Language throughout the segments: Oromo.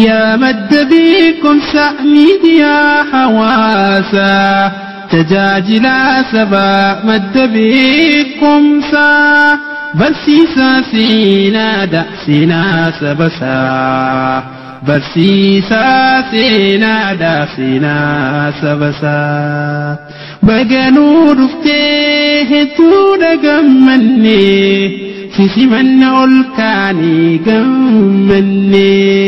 Yaa madda beekumsa miidiyaa hawaasaa, tajaajila sabaa madda beekumsaa, barsiisaa seenaadha seenaa sabasaa. Barsiisaa seenaadha seenaa sabasaa. Baganuu dhuftee hedduudha gammannee, sisimanna ol kaanii gammannee,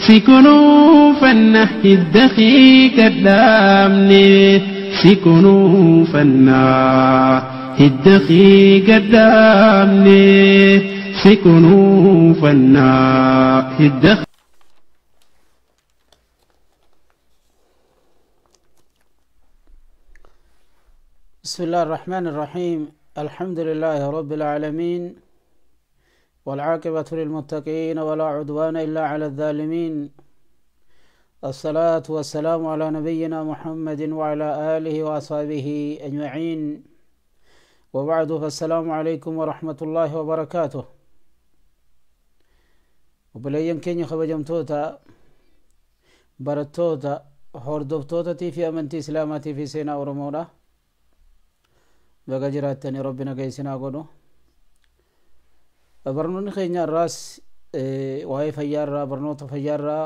si kunuunfanna hidda kee gadhaabne, si kunuunfanna hidda kee gadhaabne, si kunuunfanna hidda. بسم الله الرحمن الرحيم. الحمد لله رب العالمين، والعاقبة للمتقين، ولا عدوان إلا على الظالمين. الصلاة والسلام على نبينا محمد وعلى آله وأصحابه أجمعين، وبعد، فالسلام عليكم ورحمة الله وبركاته. Obboleeyyan keenya kabajamtoota, barattoota, hordoftoota fi amantii islaamaatii fi seenaa Oromoodha, baga jiraattanii, Rabbi nagaa isinaa godhu. Barnoonni keenya irraas waa'ee fayyaarraa, barnoota fayyaarraa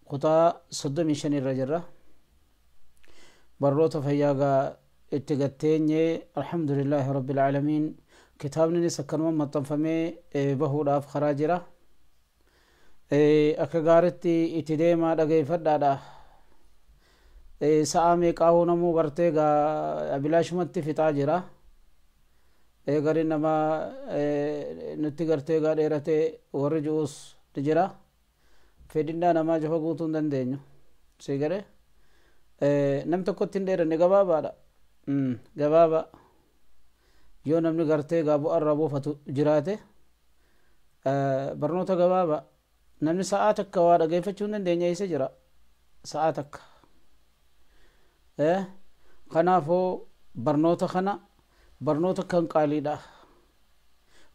kutaa 35 irra jirra. Barnoota fayyaa gaa itti gatteenye, alhamdulillaahi rabbil aalamiin. Kitaabninis akkanuma maxxanfamee bahuudhaaf karaa jira. Akka gaaritti itti deemaa, dhageeffadhaadha. Sa'a meeqaahuu namuu gartee gaa bilaashumatti fixaa jira. Gariin namaa nutti gartee gaa dheeratee warri ji'uus ni jira. Fedhinnaa namaa jafa guutuu hin dandeenyu. Si garee nam tokkotti hin dheeranne, gabaabaadha. Gabaaba yoo namni gartee gaa bu'arraa buufatu jiraate, barnoota gabaaba namni sa'aa takka waa dhageeffachuu hin dandeenye eessa jira sa'aa takka? Kanaafuu barnoota kana, barnoota kan qaaliidha.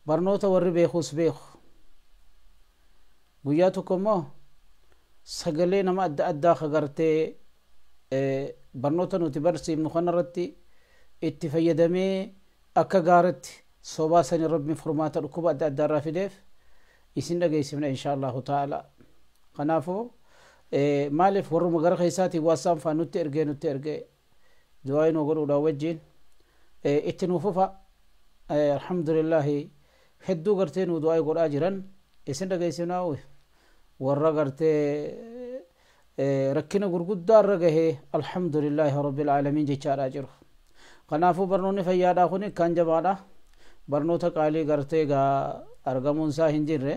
Barnoota warri beekuus beeku. Guyyaa tokko immoo sagalee nama adda addaa ka gartee barnoota nuti barsiifnu kanarratti itti fayyadamee akka gaaritti sobaa sanii Rabbiin furmaata dhukkuba adda addaa irraa fideef isin dhageessifna, insha Allahu ta'ala. Kanaafuu maaliif warruma gara keessaatiin waasaan faa nutti ergee du'aa nu godhuudhaan wajjin itti nuu fufa. Alhamdulillahi, hedduu gartee nu du'aa godhaa jiran isin dhageessifnaa. Warra gartee rakkina gurguddaa irra gahee alhamdulillahi rabbil aalamiin jechaadhaa jiru. Kanaafuu barnoonni fayyaadhaa kun kan jabaadha. Barnoota qaalii gartee gaa argamuun isaa hin jirre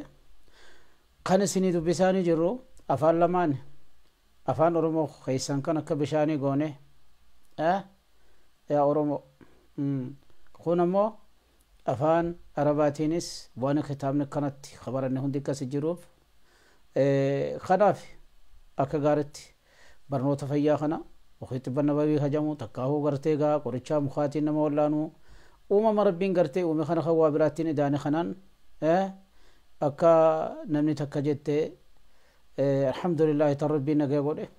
kan isinii dubbisaanii jirru afaan lamaan, afaan Oromoo keessan kan akka bishaanii goone yaa Oromoo kun ammoo afaan Arabaatiinis waan kitaabni kanatti kabaranne hundi akkas jiruuf. Kanaaf akka gaaritti barnoota fayyaa kana xibba nababii hajamu takkaahuu gartee gaa qorichaa mukaatiin nama wallaanuu, uumama Rabbiin gartee uume kana kan waa biraattiin idaane kanaan akka namni takka jette, alhamdulillahi, tan Rabbiin nagaa godhe,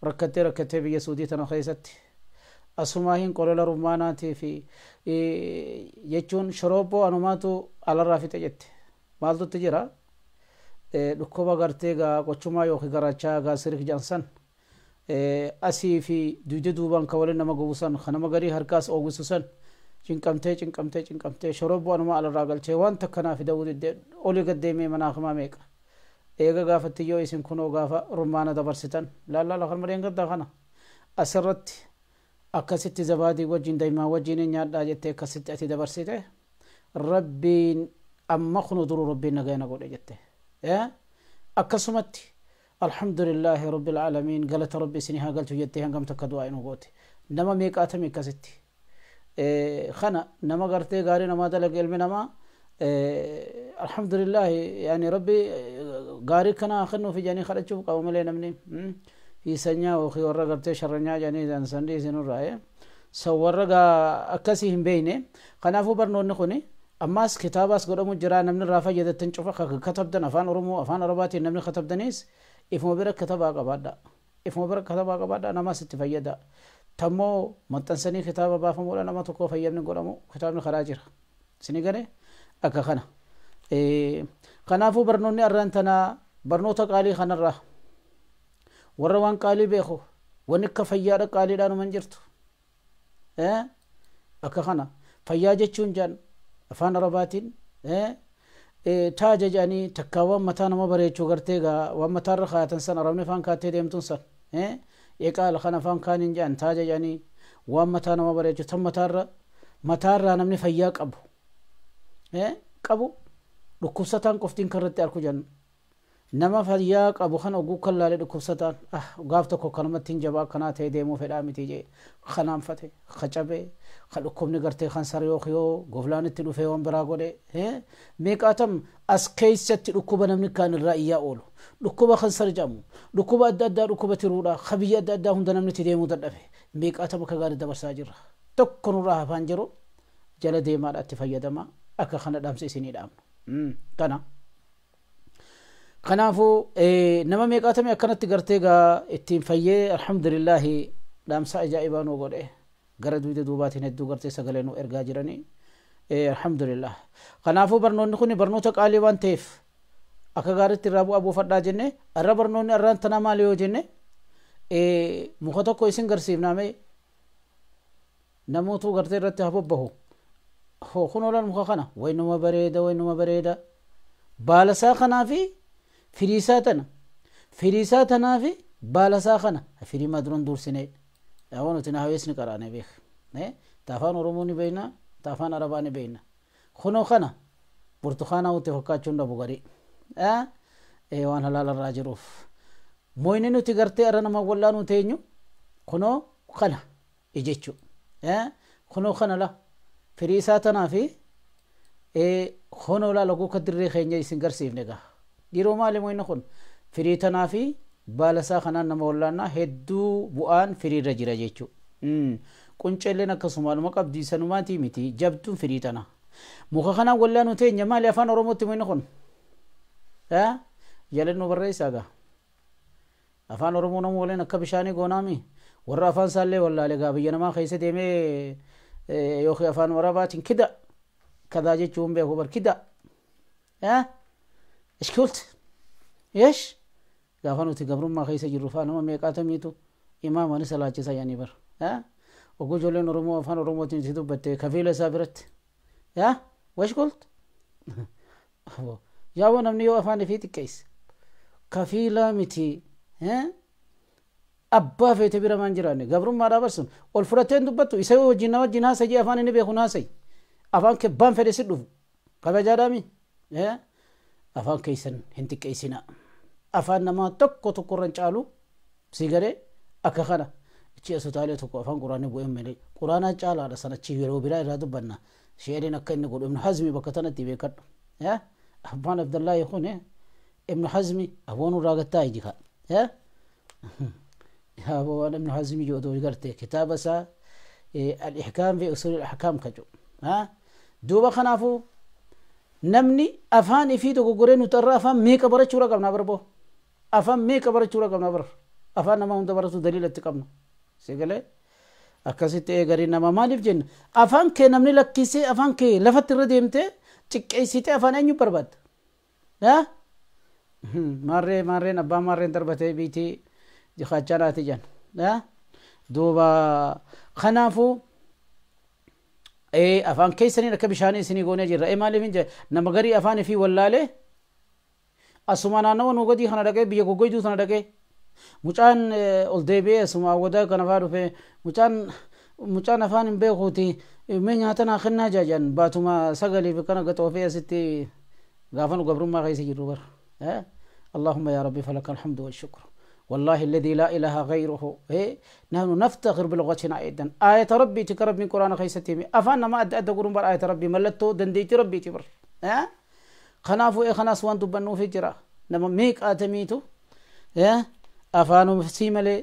rakkattee rakkattee biyya Suudii tana keessatti asumaahin qolola rummaanaatii fi jechuun shoroobboo anumaatu alarraa fixe jette. Maaltutti jira? Dhukkuba gartee gaa qochumaa yookiin garaachaa gaa sirik jedhan asii fi duyda duubaan ka waliin nama gubu san, ka nama garii harkaas oogisu san, cinqamtee cinqamtee cinqamtee shorobboo anuma alarraa galchee waan takkanaa fida'uu diddee, olii gaddeemee manaa kamaa meeqa eega gaafatti yoo isin kunoo gaafa rummaana dabarsitan laallaa kan madeen gaddaa kana asirratti akkasitti zabaadii wajjin daa'imaa wajjin nyaadhaa jettee akkasitti ati dabarsite, Rabbiin amma kunu duruu Rabbiin nagayana godhe jette. Akkasumatti alhamdulillaahi rabbil aalamiin, galata Rabbi isinii haa galchu jettee hangam takka du'aa inu goote. Nama meeqaatami akkasitti kana nama gartee gaarii namaa dalage ilmi namaa? Alhamdulillaahi, yani Rabbi gaarii kana kennuufi jedhanii kadhachuuf qaba malee namni hiisanyaa yookiin warra gartee sharranyaa jedhanii sandii isinurraa san warra akkasii hin beeyne. Kanaafuu barnoonni kuni Ammas kitaabaas godhamu jira namni irraa fayyadatan cufa katabdan afaan Oromoo afaan Arabaatiin namni katabdanis ifuma bira katabaa qabaadha. Ifuma bira katabaa qabaadha namaas itti fayyada. Tammoo maxxansanii kitaaba baafamuudha nama tokko fayyadni godhamu kitaabni karaa jira. Isinii galee akka kana. Kanaafuu barnoonni arraan tanaa barnoota qaalii kanarraa warra waan qaalii beeku wanni akka fayyaadha qaaliidhaan hin jirtu. Akka kana fayyaa jechuun jaan afaan Arabaatiin taaja jedhanii takkaa waan mataa nama bareechuu gartee gaa waan mataarra kaayatan san arabni afaan kaattee deemtuun san eqaala kan afaan kaaniin jedhan taaja jedhanii waan mataa nama bareechuu tan mataarraa namni fayyaa qabu qabu dhukkubsataan qoftiin karratti arku jenna. Nama fayyaa qabu kan oguu kan laalee dhukkubsataan gaaf tokko kanumatti hin jabaa akkanaa ta'ee deemuu fedhaa miti jee kanaanfate kacabee kan dhukkubni gartee kan saree yoo goflaan itti dhufee waan biraa godhe meeqaatam as keessatti dhukkuba namni kaan irraa iyyaa oolu dhukkuba kan sar jedhamu dhukkuba adda addaa dhukkuba tiruudha kabiyya adda addaa hunda namni itti deemuu dadhabe meeqaatam akka gaarii dabarsaa jirra tokko nurraa hafaan jiru jala deemaadha itti fayyadama akka kana dhaamsa isinii dhaamnu kana. Kanaafuu nama meeqaatamee akkanatti gartee gaa ittiin fayyee alhamdulillaahi dhaamsa ajaa'ibaa nuu godhe gara dugda duubaatiin hedduu gartee sagalee nuu ergaa jiranii alhamdulillah. Kanaafuu barnoonni kun barnoota qaalii waan ta'eef akka gaariitti irraa bu'aa buufadhaa jenne irra barnoonni irraan tanaa maali yoo jenne muka tokko isin garsiifnaame namootu gartee irratti haa bobbahu. Kun oolan muka kana waynuma bareeda waynuma bareeda baalasaa kanaa fi firiisaa tana firiisaa tanaa fi baalasaa kana firii maduran dursine waan nuti na haweesni qaraane beek ta afaan Oromoo ni beekna ta afaan Arabaa ni beekna kunoo kana burtukaanaa wutte fakkaachuun dhabu garii waan halaala irraa jiruuf moyni nuti gartee irra nama wallaanuu teenyu kunoo kana ijechu kunoo kana la firiisaa tanaa fi kunoo la laguu kadirree keenya isin garsiifne gaa Dhiiroo maali moyni kun firii tanaa fi baalasaa kanaan nama wallaannaa hedduu bu'aan firiirra jira jechuudha. Qunceelleen akkasumaluma qabdii sanumaatii miti jabduun firii tana. Muka kanaan wallaanuu teenya maali afaan Oromootti moyni kun? Jalan nu barreessaa gaa. Afaan Oromoo nama waliin akka bishaanii goonaami. Warra afaan isaallee wallaalee gaa biyya namaa keessa deemee yookiin afaan Arabaatiin kida kadaa jechuun beeku bar kida. ايش قلت؟ ايش؟ قافنو تقبرون ما خيس جرفان ما ميقاتميتو إمام أنا سلاجسا يعني بر ها وقول جولين رمو فان رمو تنسيتو بت كفيلة سابرت يا وش قلت؟ يا نمني أفاني في تكيس كفيلة متي ها أبا في تبير من جيراني قبرون ما رابرسون والفرتين دبتو يسوي وجينا وجينا سجي أفاني نبي خناسي أفان كبان فريسدو قبل ها afaan keessan hin xiqqeessinaa. Afaan namaa tokko tokkorra hin caalu si galee akka kana achi asotaalee tokko afaan quraanii bu'een malee quraanaa caalaadha sana achi yeroo biraa irraa dubbanna. Sheeriin akka inni godhu Ibnu Hazmi bakka tanatti beekadhu. Abbaan Abdallaahi kun Ibnu Hazmi aboon irraa gattaa ijika. Aboon Ibnu Hazmi jedhu garte kitaaba isaa al-ihkaam fi usuul al-ahkaam ka jedhu. Duuba kanaafuu namni afaan ifii dogoggoree nuti irraa afaan meeqa barachuudha qabna barboo afaan meeqa barachuudha qabna bar afaan nama hunda baratu daliilatti qabna si galee akkasitti eegarii nama maaliif jenna afaan kee namni lakkisee afaan kee lafatti irra deemtee xiqqeessitee afaan eenyu barbaadda maarree maarreen abbaa maarreen darbatee biitii jikaachanaati jan duuba kanaafuu afaan keessaniin akka bishaanii isinii goonee jirra. Maaliif hin jedhe nama garii afaan ifii wallaalee asuma naannawa nu gadii kana dhaqee biyya goggoyduu sana dhaqee mucaan ol deebi'ee asuma awwadaa kana faa dhufee mucaan afaan hin beekuuti mee nyaata naa kennaa jaajan baatuma sagalii fi kana gaxoofee asitti gaafa nu gabrummaa keessa jirru bara. اللهم يا ربي فلك الحمد والشكر والله الذي لا إله غيره نحن نفتخر بلغتنا أيضا آية ربي تكرب من قرآن خيستي أفانا ما أدى أدى قرون بر آية ربي ملتو دنديتي ربي تبر خنافو إيه خناس وان دبنو في جرا نما ميك آتميتو أفانو سيملي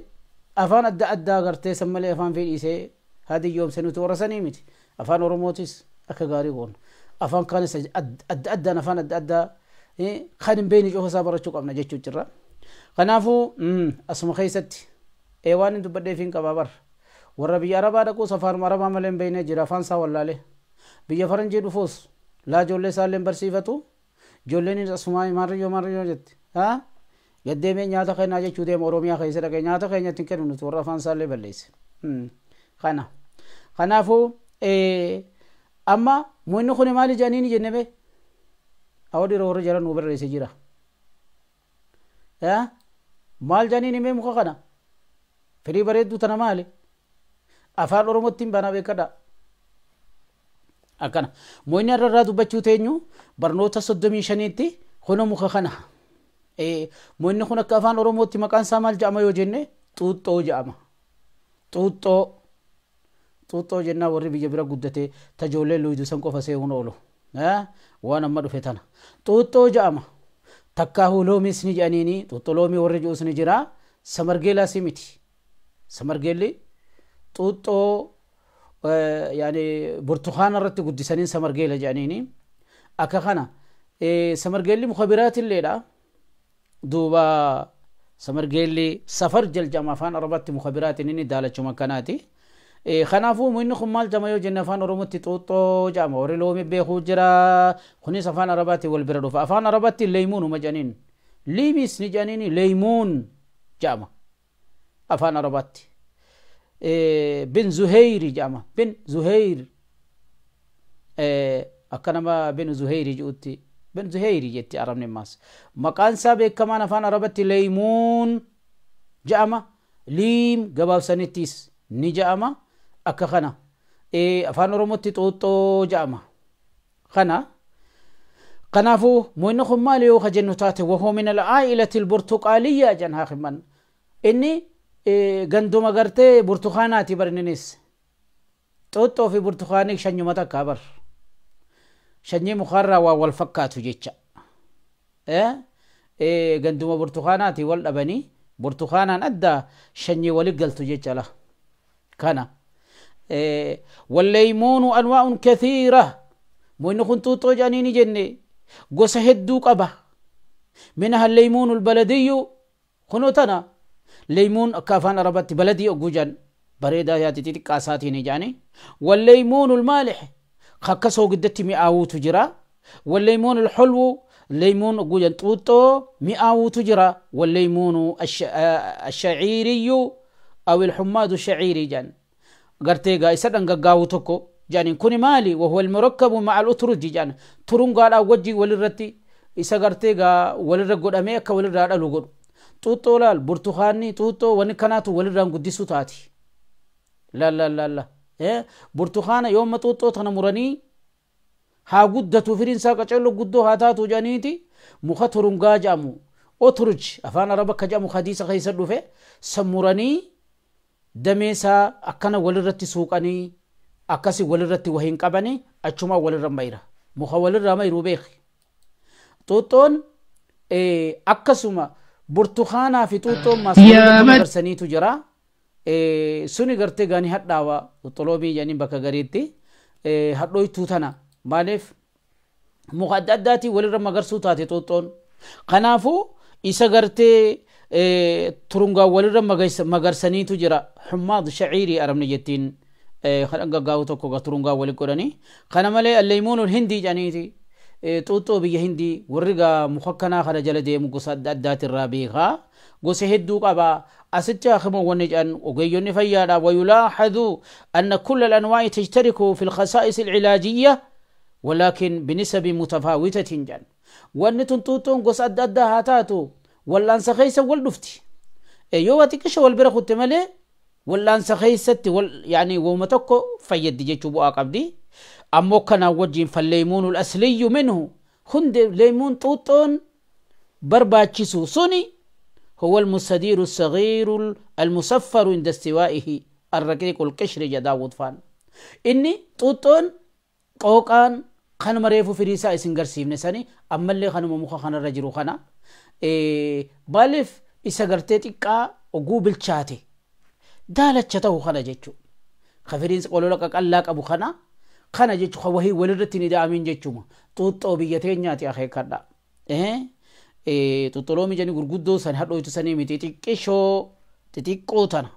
أفان أدى أدى غرتي سملي أفان في إيسي هذه يوم سنوت ورسني ميت أفان رموتيس أكا غاري غون Afaan kaanis adda addaan afaan adda addaa kan hin beekne cufa isaa barachuu qabna jechuu jirra. Kanaafuu asuma keessatti waan hin dubbadheef hin qabaa bar. Warra biyya Arabaa dhaquus afaanuma Arabaa malee hin beekne jira, afaan isaa wallaalee. Biyya Faranjii dhufuus laa ijoollee isaallee hin barsiifatu. Ijoolleen asumaa maarriyyoo maarriyyoo jetti. Gaddeemee nyaata kennaa jechuu deema Oromiyaa keessa dhaqee nyaata keenya ittiin kennu nuti warra afaan isaallee balleesse. Kana. Kanaafuu amma mu'inni kun maali jedhanii ni jenne bee? Awwa dhiiroo warri jala nuu barreesse jira. Maal jedhanii ni mee muka kana? Firii bareedduu tana maali? Afaan Oromootti hin banaa beekadha. Akkana. Mu'inni har'a irraa dubbachuu teenyu barnoota 35tti kuna muka kana. Mu'inni kun akka afaan Oromootti maqaan isaa maal jedhama yoo jenne xuuxxoo jedhama. Xuuxxoo. Xuuxxoo jennaa warri biyya bira guddate tajoollee luudu san qofa see'uun oolu. Waan amma dhufe tana. Xuuxxoo jedhama. Takkaahuu loomis ni jedhaniini xuuxxoo loomii warri ji'us ni jira. Samargeelaas miti. Samargeelli xuuxxoo yaani burtukaana irratti guddisaniin samargeela jedhaniini. Akka kana samargeelli muka biraatilleedha. Duuba samargeelli safar jedhama afaan Arabaatti muka biraatiin inni daalachuma akkanaati. Kanaafuu inni kun maal jedhama yoo jenne afaan Oromootti xuuxxoo jedhama. Warri loomii beekuu jira. Kunis afaan Arabaatti wal bira dhufa. Afaan Arabaatti leeymuunuma jedhaniin. Liimis ni jedhaniin leeymuun jedhama. Afaan Arabaatti. Bin Zuheyri jedhama. Bin Zuheyr. Akka nama bin Zuheyri jedhutti. Bin Zuheyri jetti Arabni maas. Maqaan isaa beekamaan afaan Arabaatti leeymuun jedhama. Liim gabaabsanittis ni jedhama. Akka kana afaan Oromootti xuuxxoo jedhama. Kana kanaafuu mu'inni kun maali yoo jennu taate wahoo min al-aa'ilati al-burtuqaaliyya jedhan haakiman. Inni ganduma gartee burtukaanaati bar inninis. Xuuxxoo fi burtukaanii shanyuma takka bar. Shanyii mukarraa waa wal fakkaatu jecha. Ganduma burtukaanaati wal dhabanii burtukaanaan adda shanyii wali galtu jecha la. Kana. والليمون أنواع كثيرة مو كنت طوجانيني جنة قوس هدو قبا منها الليمون البلدي خنوتنا ليمون كافان ربط بلدي أجوجان بريدة ياتي تكاساتي نجاني والليمون المالح خكسو قدتي مئاو تجرا والليمون الحلو ليمون أجوجان توتو مئاو تجرا والليمون الشعيري أو الحماد الشعيري جان gartee gaa isa dhangaggaa'u tokko jedhaniin kuni maali wahuwa almurakkabu ma'a al-utruji jedhan turungaadhaan wajji walirratti isa gartee gaa walirra godhamee akka walirraa dhalu godhu. Xuuxxoo laal burtukaanni xuuxxoo wanni kanaatu walirraan guddisuu taati. Laal laal laal burtukaana yooma xuuxxoo tana muranii haa guddatu firiin isaa qaceelloo guddoo haa taatu jedhaniiti muka turungaa jedhamu utruj afaan araba akka jedhamu hadiisa keessa dhufe san muranii damee isaa akkana walirratti suuqanii akkasi walirratti wahiin qabanii achumaa walirra mayra muka walirra mayruu beeki. Xuuxxoon akkasuma burtukaanaa fi xuuxxoon maasgarsaniitu jira. Suni gartee gaanii hadhaawaa xuuxxoloobii jedhaniin bakka gariitti hadhooytuu tana maaliif muka adda addaatii walirra magarsuu taate xuuxxoon. Kanaafuu isa gartee turungaa walirra magarsaniitu jira. Hummaad shaciirii arabni jettiin kan dhangaggaa'u tokko turungaa wali godhanii. Kana malee alleeymuunul hindii jedhaniiti. Xuuxxoo biyya hindii warri gaa muka akkanaa kana jala deemu gosa adda addaatirraa beekaa. Gosa hedduu qaba. Asitti akima wanni jedhan ogeeyyonni fayyaadha. Wayulaaxadu anna kulla al-anwaa'i tajtariku fi al-khasaa'is al-cilaajiyya walaakin binisabi mutafaawitatin jedhan. Wanni tun xuuxxoon gosa adda addaa haa taatu wallaansa keessa wal dhufti. Yoo waa xiqqisha wal bira kutte malee wallaansa keessatti yaani wooma tokko fayyaddi jechuu bu'aa qabdi. Ammoo kanaan wajjin falleeymuun al-asliyyu minhu hundi leeymuun xuuxxoon barbaachisu suni هو المستدير الصغير المصفر عند استوائه الرقيق القشر جداود فان. إني xuuxxoon qooqaan kanuma reefu firii isaa isin garsiifne sani ammallee kanuma muka kanarra jiru kana maaliif isa gartee xiqqaa oguu bilchaate daalacha ta'u kana jechuudha. Ka firiin qolola qaqallaa qabu kana Kana jechuun wahii walirratti ni da'amin jechuuma. Xuuxxoo biyya teenyaati akeekadha. Xuuxxoo mijanii gurguddoo san hadhooytu sanii miti xixiqqishoo xixiqqoo tana.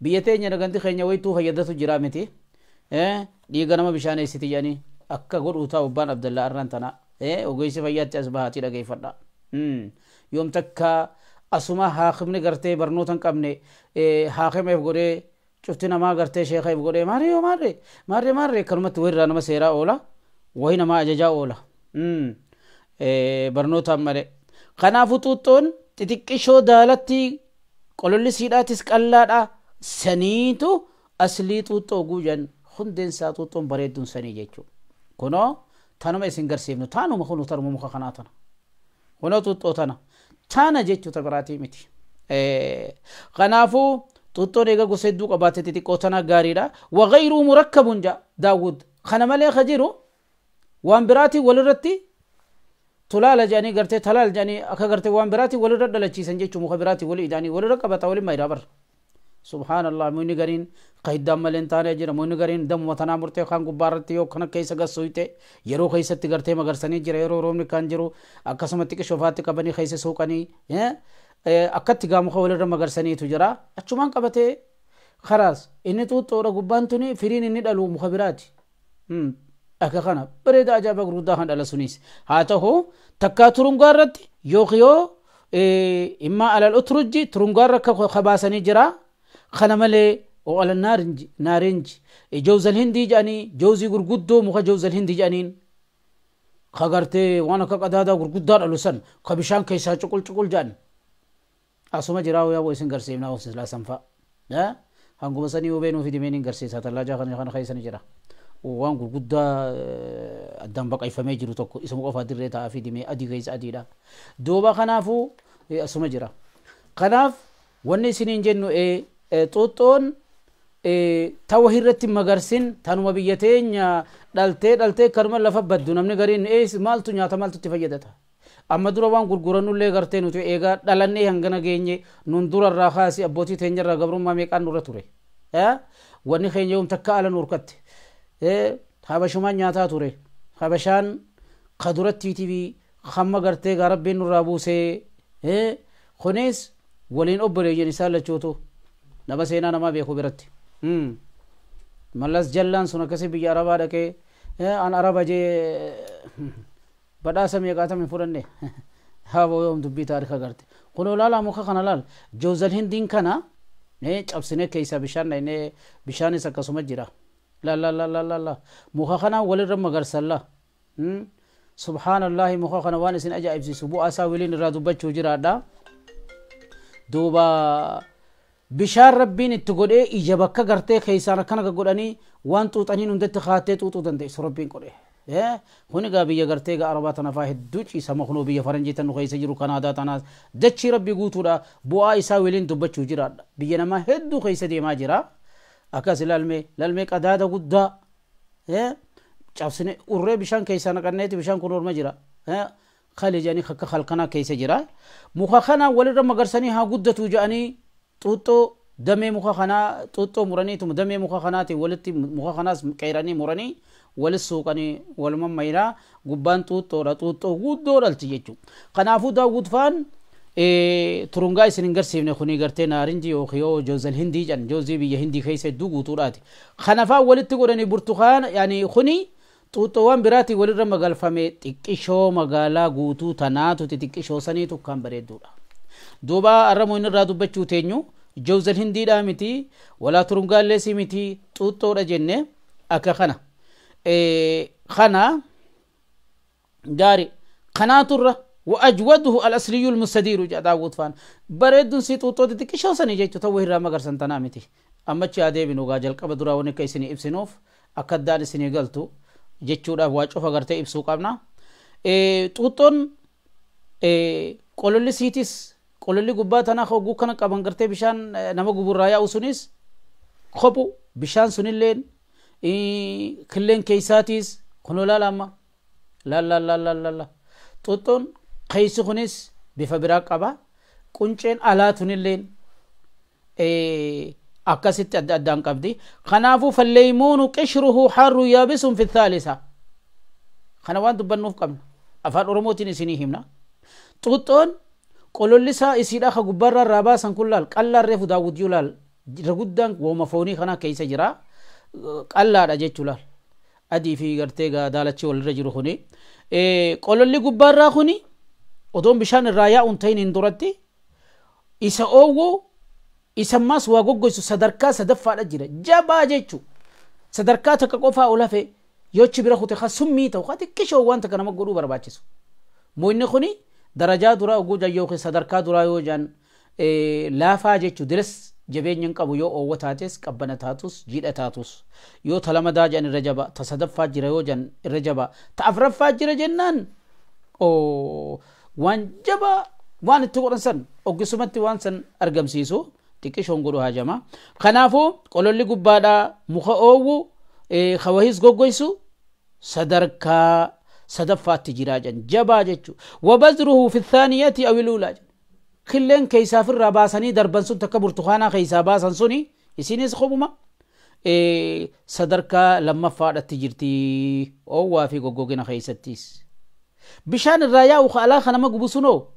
Biyya teenya daganti keenya wayituu fayyadatu jira miti. Dhiiga nama bishaan eessiti jedhanii akka godhuu taa'u abbaan Abdallaa arraan tana. Ogeessi fayyaatti as bahaatii dhageeffadha. Yoom takka asuma haakimni gartee barnoota hin qabne haakimeef godhee cufti namaa gartee sheekaif godhee maarree yoo maarree maarree maarree kanumatti wayirraa nama seeraa oola wayi namaa ajajaa oola barnootaan malee. Kanaafuu xuuxxoon xixiqqishoo daalatti qololli siidhaatis qallaadha saniitu aslii xuuxxoo guujan hundeen isaa xuuxxoon bareedduun sanii jechuudha. Kunoo tanuma isin garsiifnu taanuma kunu tanuma muka kanaa tana. Kunoo xuuxxoo tana tana jechuudha biraatii miti. Kanaafuu xuuxxoon eega gosa hedduu qabaate xixiqqoo tana gaariidha. Wagayruu murakkabun ja Daawud kana malee ka jiru waan biraatii walirratti tulaala jedhanii gartee talaal jedhanii akka gartee waan biraatii walirra dhalachiisan jechuun muka biraatii walii ida'anii walirra qabata waliin mayiraa barra. Subhaanallah muyni gariin ka hiddaan malee hin taane jira muyni gariin damuma tanaa murtee kaan gubbaarratti yoo kana keessa gassuuyte yeroo keessatti gartee magarsanii jira yeroo roobni kan jiru akkasumatti qishoofaatti qabanii keessa suuqanii akkatti gaamuka walirra magarsaniitu jira achumaan qabatee karaas inni xuuxxoodha gubbaan tuni firiin inni dhalu muka biraati. Akka kana bareeda ajaa'iba gurguddaa kan dhala sunis haa ta'u takkaa turungaa irratti yookiin yoo immaa alal utrujji turungaa irra akka baasanii jira. Kana malee ala naarinji jawzal hindii jedhanii jawzii gurguddoo muka jawzal hindii jedhaniin ka gartee waan akka qadaadaa gurguddaa dhalu san ka bishaan keessaa cuqul cuqul jedhan asuma jiraa yaa isin garsiifnaa hoosislaa fa'a hanguma sanii hubee nuuf hidimeen hin garsiisa tallaajaa kana keessan jira. Waan gurguddaa addaan baqayfamee jiru tokko isuma qofaa dirree taa'aa fi dimee adii keessa adiidha. Duuba kanaafuu asuma jira. Kanaaf wanni isiniin jennu xuuxxoon tawa irratti magarsin tanuma biyya teenya dhaltee dhaltee kanuma lafa baddu namni gariin maaltu nyaata maaltu itti fayyadata. Amma dura waan gurgurannullee gartee nuti eegaa dhalannee hangana geenye nun durarraa kaasii abbootii teenyarraa gabrummaa meeqaan nurra ture. Wanni keenya yoom takka ala nurkatte. Habashumaan nyaataa ture. Habashaan ka durattiitii fi hamma gartee gaa rabbiin nurraa buusee kunis waliin obboleeyyan isaan lachuutu nama seenaa namaa beeku biratti. Mallas jallaan sun akkasii biyya Arabaa dhaqee an Araba jee badhaasa meeqaatam hin fudhanne haa yoom dubbii taarika garte. Kunoo laalaa muka kana laal joozal hindiin kana cabsinee keessaa bishaan dhaynee bishaanis akkasuma jira. La la la la la la muka kana walirra magarsalla. Subhaanallahi muka kana waan isin ajaa'ibsiisu bu'aa isaa waliin irraa dubbachuu jiraadha. Duuba bishaan rabbiin itti godhee ija bakka gartee keessaan akkana godhanii waan xuuxaniin hundatti kaattee xuuxuu dandeessu rabbiin godhe. Kuni gaa biyya gartee gaa Arabaa tana faa hedduu ciisama kunoo biyya faranjii tan nu keessa jiru Kanaadaa tanaas dachii rabbii guutuudha bu'aa isaa waliin dubbachuu jiraadha. Biyya namaa hedduu keessa deemaa jira. Akkas lalmee lalmee qadaada guddaa cabsine urree bishaan keessaa naqanneeti bishaan kun orma jira. Kale jedhanii akka halkanaa keessa jira. Muka kana walirra magarsanii haa guddatu jedhanii xuuxxoo damee muka kanaa xuuxxoo muraniitu damee muka kanaatiin walitti muka kanaas qeeranii muranii walis suuqanii waluma mayiraa gubbaan xuuxxoodha xuuxxoo guddoo dhalti jechuudha. Kanaafuu Daawud faan turungaa isin hin garsiifne kuni gartee naarinji yookiin yoo joozal hindii jedhan joozii biyya hindii keessa hedduu guutuudhaati. Kanafaa walitti godhanii burtukaana yaani kuni xuuxxoowwan biraatiin walirra magalfame xiqqishoo magaalaa guutuu tanaatu xixiqqishoo saniitu kan bareedduudha. Duuba arramoo inni irraa dubbachuu teenyu joozal hindiidhaa miti walaa turungaalleesii miti xuuxxoodha jenne akka kana. Kana gaari kanaaturra وأجوده الأصلي المستدير جاء داود فان بريدون سي توتو تكشو سني جيتو تو هيرا مغرسن تنامتي أما تشي أدي بنو غاجل قبدرا ونكاي سني إبسنوف أكدان سني قلتو جيتشو دا واجو فغرتي إبسو قابنا توتون قولولي سيتيس قولولي قباتنا خو قوكنا قبان غرتي بشان نما قبور رايا وسنيس خبو بشان سنلين كلين كيساتيس كنو لا لا لا لا لا لا لا لا توتون keessi kunis bifa biraa qaba. Qunceen alaa tunilleen Akkasitti adda addaan qabdi. Kanaafuu falleeymuunu qishruhu harru yaabisun fi thaalisa. Kana waan dubbannuuf qabna. Afaan Oromootiin isinii himna. Xuuxxoon qololli isaa isiidha ka gubbaarraa irraa baasan kun laal qallaan reefu daawwitiyyuu laal irra guddaan wooma foonii kana keessa jira. Qallaadha jechuu laal. Adii fi gartee daalachi walirra jiru kuni. Qololli gubbaarraa kuni odoon bishaan irraa yaa'uun ta'in hin duratti isa oowwu isa ammaas waa goggoysu sadarkaa sadaffaadha jira. Jabaa jechuu sadarkaa takka qofaa ol hafe yochi bira kute ka summii ta'u ka xiqqishoo waan takka nama godhuu barbaachisu. Moonni kuni darajaa duraa oguu jan yookiin sadarkaa duraa yoo jan laafaa jechuu diras jabeenya hin qabu yoo oowwa taates qabbana taatus jiidha taatus yoo ta lamadaa jan irra jaba ta sadaffaa jira yoo jan irra jaba ta afraffaa jira jennaan waan jabaa waan itti godhan san oggisumatti waan san argamsiisu xiqqishoon godhu haajama. Kanaafuu qololli gubbaadhaa muka oowwu kawahiis goggoysu sadarkaa sadaffaatti jiraa jan jabaa jechuu. Wabazruhu fi thaaniyati aw luulaa jan killeen keeysaafirraa baasanii darban sun takka burtukaanaa keeysaa baasan suni isinis qobuma sadarkaa lammaffaadhatti jirti oowwaa fi goggogina keeysattis. Bishaan irraa yaa'u alaa kanama gubu sunoo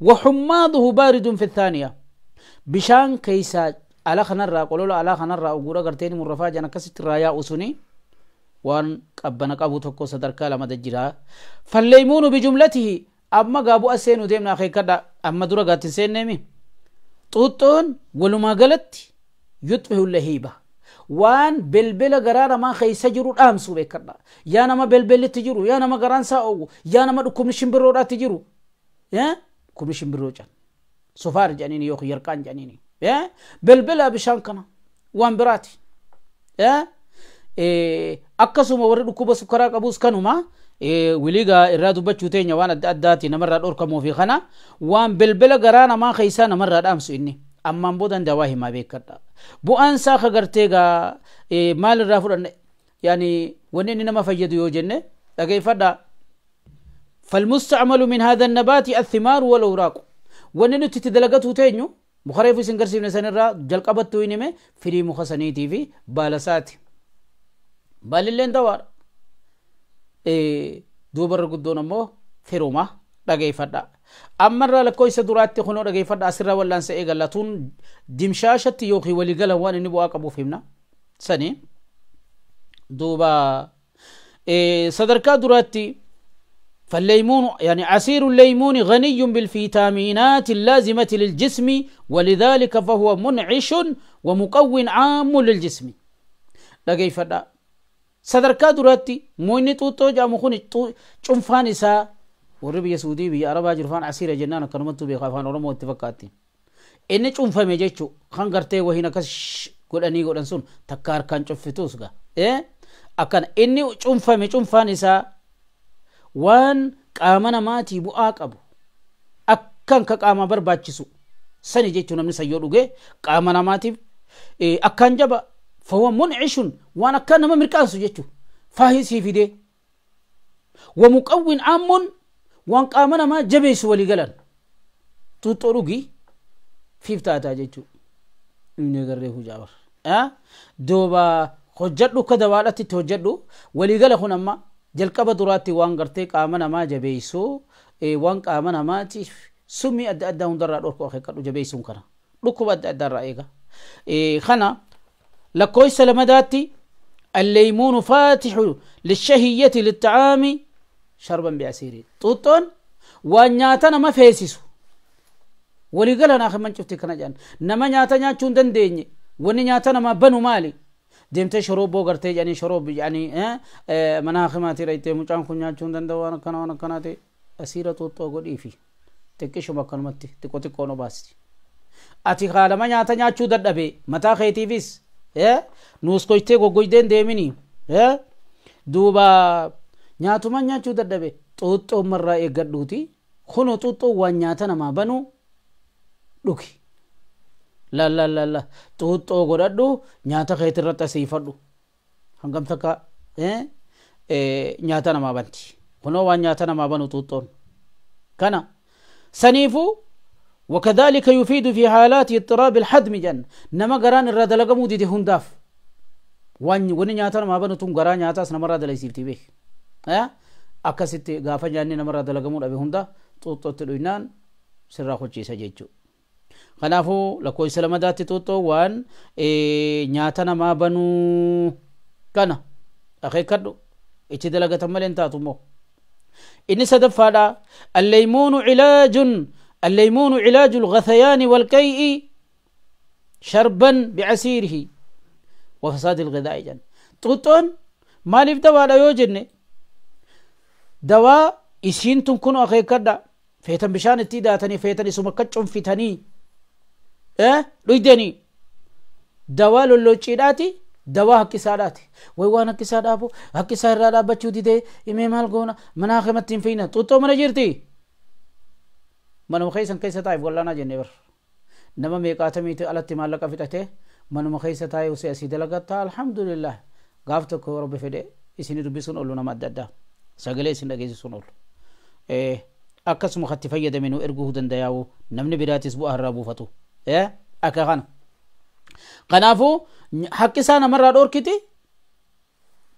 waxummaaduhu baaridun fi thaaniya. Bishaan keeysaa ala kanarraa qolola alaa kanarraa uguura garteen murrafaa jan akkasitti irraa yaa'u suni waan qabbana qabu tokko sadarkaa lamada jira. Falleeymuunu bijumlatihi amma gaabu seenu deemna akeekkadha amma dura gaatti seenneemi. Xuuxxoon walumaa galatti yuxfihu lahiiba waan belbela garaa namaa keessa jiru dhaamsu beekadha. Yaa nama belbellitti jiru, yaa nama garaan isaa oowwu, yaa nama dhukkubni shimbirroodhaatti jiru, dhukkubni shimbirroo can sofaar jedhaniini yookiin yarqaan jedhaniini belbela bishaan kana waan biraati. Akkasuma warri dhukkuba sukkaraa qabus kanuma wiligaa irraa dubbachuu teenya waan adda addaati namarraa dhorkamuu fi kana waan belbela garaa namaa keessaa namarraa dhaamsu inni ammaan boodan dawaa himaa beekadha. Bu'aan isaa ka gartee gaa maal irraa fudhanne yaani wanni inni nama fayyadu yoo jenne dhageeffadha. فالمستعمل من هذا النبات الثمار والأوراق. wanni nuti itti dalagatu teenyu muka reefu isin garsiifne sanirraa jalqabattuu hin hime firii muka saniitii fi baala isaati. Baalilleen dawaadha. Duubarra guddoon ammoo firuma dhageeffadha. Ammarraa lakkoofsa duraatti kunoo dhageeffadha asirraa wallaansa eegalla tun dimshaashatti yookiin waliigala waan inni bu'aa qabuuf himna. Sani duuba sadarkaa duraatti فالليمون يعني عصير الليمون غني بالفيتامينات اللازمة للجسم ولذلك فهو منعش ومقو عام للجسم. dhageeffadha. Sadarkaa duraatti moonni xuuxxoo jedhamu kun cunfaan isaa warri biyya Suudii biyya Arabaa jiru faan asiira jennaan akkanumattuu beeka afaan Oromoo itti fakkaatti. Inni cunfame jechuu kan gartee wahiin akkas godhanii godhan sun takka harkaan cunfituus gaa. Akkana inni cunfame cunfaan isaa waan qaama namaatii bu'aa qabu akkan ka qaama barbaachisu sani jechuu namni sayyoo dhuge qaama namaatiif akkaan jaba fahuwa mun'ishun waan akkaan nama mirqaansu jechuu faahisii fidee wa muqawwin caammun waan qaama namaa jabeessu walii galan xuuxxoo dhugi fiif taataa jechuu inni agarree hujaabar duuba hojjadhu akka dawaadhatti itti hojjadhu walii gala kun amma jalqaba duraatti waan gartee qaama namaa jabeessu waan qaama namaatiif summii adda addaa hundarraa dhorku akeekkadhu jabeessuun kana dhukkuba adda addaarraa eega. Kana lakkoofsa lamadaatti الليمون فاتح للشهية للطعام شربا بعسير. xuuxxoon waan nyaata nama feesisu waliigala naa man cufti kana jedhan nama nyaata nyaachuu hin dandeenye wanni nyaata namaa banu maali? Deemtee shorobboo gartee jedhanii shoroob jedhanii mana hakimaatii dhaytee mucaan kun nyaachuu hin danda'u waan akkana waan akkanaa ta'e asiira xuuxxoo godhiifi xiqqishuma akkanumatti xiqqoo xiqqoon obaasti. Ati haalama nyaata nyaachuu dadhabe mataa keetiifis nuus koytee goggoydeen deemini duuba nyaatuma nyaachuu dadhabe xuuxxoo marraa eeggadhuuti kunoo xuuxxoo waan nyaata namaa banu dhugi. La la la la xuuxxoo godhadhu nyaata keetirratti asiifadhu hangam takka nyaata namaa banti kunoo waan nyaata namaa banu xuuxxoon kana saniifuu وكذلك يفيد في حالات اضطراب الحدم جن نما غران الردلقمو دي هنداف وان وني نياتا ما بنتم غران نياتا نما ردليسيفتي به akkasitti gaafa nyaanni namarraa dalagamuu dhabe hunda xuuxxootti dhuynaan sirraa hojjiisa jechuudha. Kanaafuu lakkoofsa lamadaatti xuuxxoo waan nyaata namaa banuu kana akeekkadhu itti dalagatan malee hin taatu immoo. Inni sadaffaadha alleymuunu cilaajun alleymuunu cilaaju lgathayaani walqay'i sharban bicasiirihi wa fasaadi lghidaa'i jenna. Xuuxxoon maaliif dawaadha yoo jenne dawaa isiin tun kun akeekkadha feetan bishaan itti daatanii feetan isuma akka cunfitanii dhuydanii dawaa lollocciidhaati dawaa haqqisaadhaati way waan haqqisaa dhaabu haqqisaa irraa dhaabbachuu didee himee maal goona mana hakimatti hin fiina xuuxxoo mana jirti manuma keessan keessa taa'eef wallaanaa jennee bar nama meeqaatamiiti alatti maallaqa fixatee manuma keessa taa'ee usee asii dalagatta alhamdulillah gaaf tokko rabbi fedhe isinii dubbisuun oolu nama adda addaa sagalee isin dhageessisuun oolu akkasuma katti fayyadame nu erguu dandayaa'u namni biraatis bu'aa irraa buufatu akka kana kanaafuu haqqi isaa namarraa dhoorkiti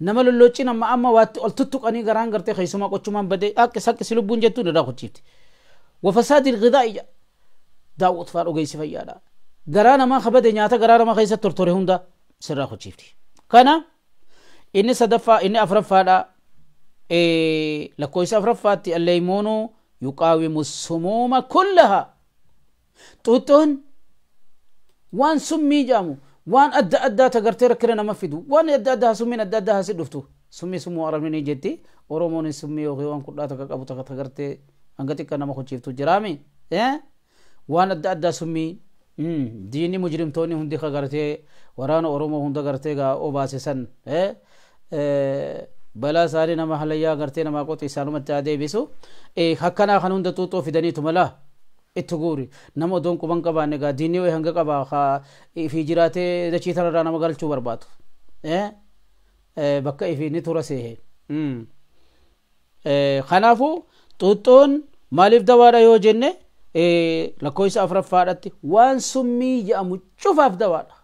nama lolloocci nama amma waatti ol tuttuqanii garaan gartee keessumaa qochumaan badee haqqis haqqisi lubbuun jettuun irraa kochiifti wafasaadi ilghidaa'i daawwat faa dhugeessi fayyaadha garaa namaa kabade nyaata garaa namaa keessatti tortore hunda sirraa kochiifti kana inni sadaffaa inni afuraffaadha lakkoofsa afuraffaatti alleymuunu yuqaawimu sumuuma kullaha xuuxxoon waan summii jedhamu waan adda addaa tagartee rakkina nama fidu waan adda addaa summiin adda addaa hasi dhuftu summii summuu arabni ni jetti oromoon summii yookiin waan kudhaa takka qabu takka tagartee hanga xiqqaa nama hojiiftu jiraami waan adda addaa summii diinni mujrimtoonni hundi ka gartee waraana oromoo hunda gartee gaa obaase san balaa isaanii nama halayyaa gartee namaa qoxe isaanumatti haa deebisu akkanaa kan hunda xuuxxoo fidaniitu malaa itti guuri nama odoon quban qabaanne gaa diinni wayi hanga qabaa haa ifii jiraatee dachii tanarraa nama galchuu barbaadu bakka ifii ni tura seehe kanaafuu xuuxxoon maaliif dawaadha yoo jenne lakkoofsa afuraffaadhatti waan summii jedhamu cufaaf dawaadha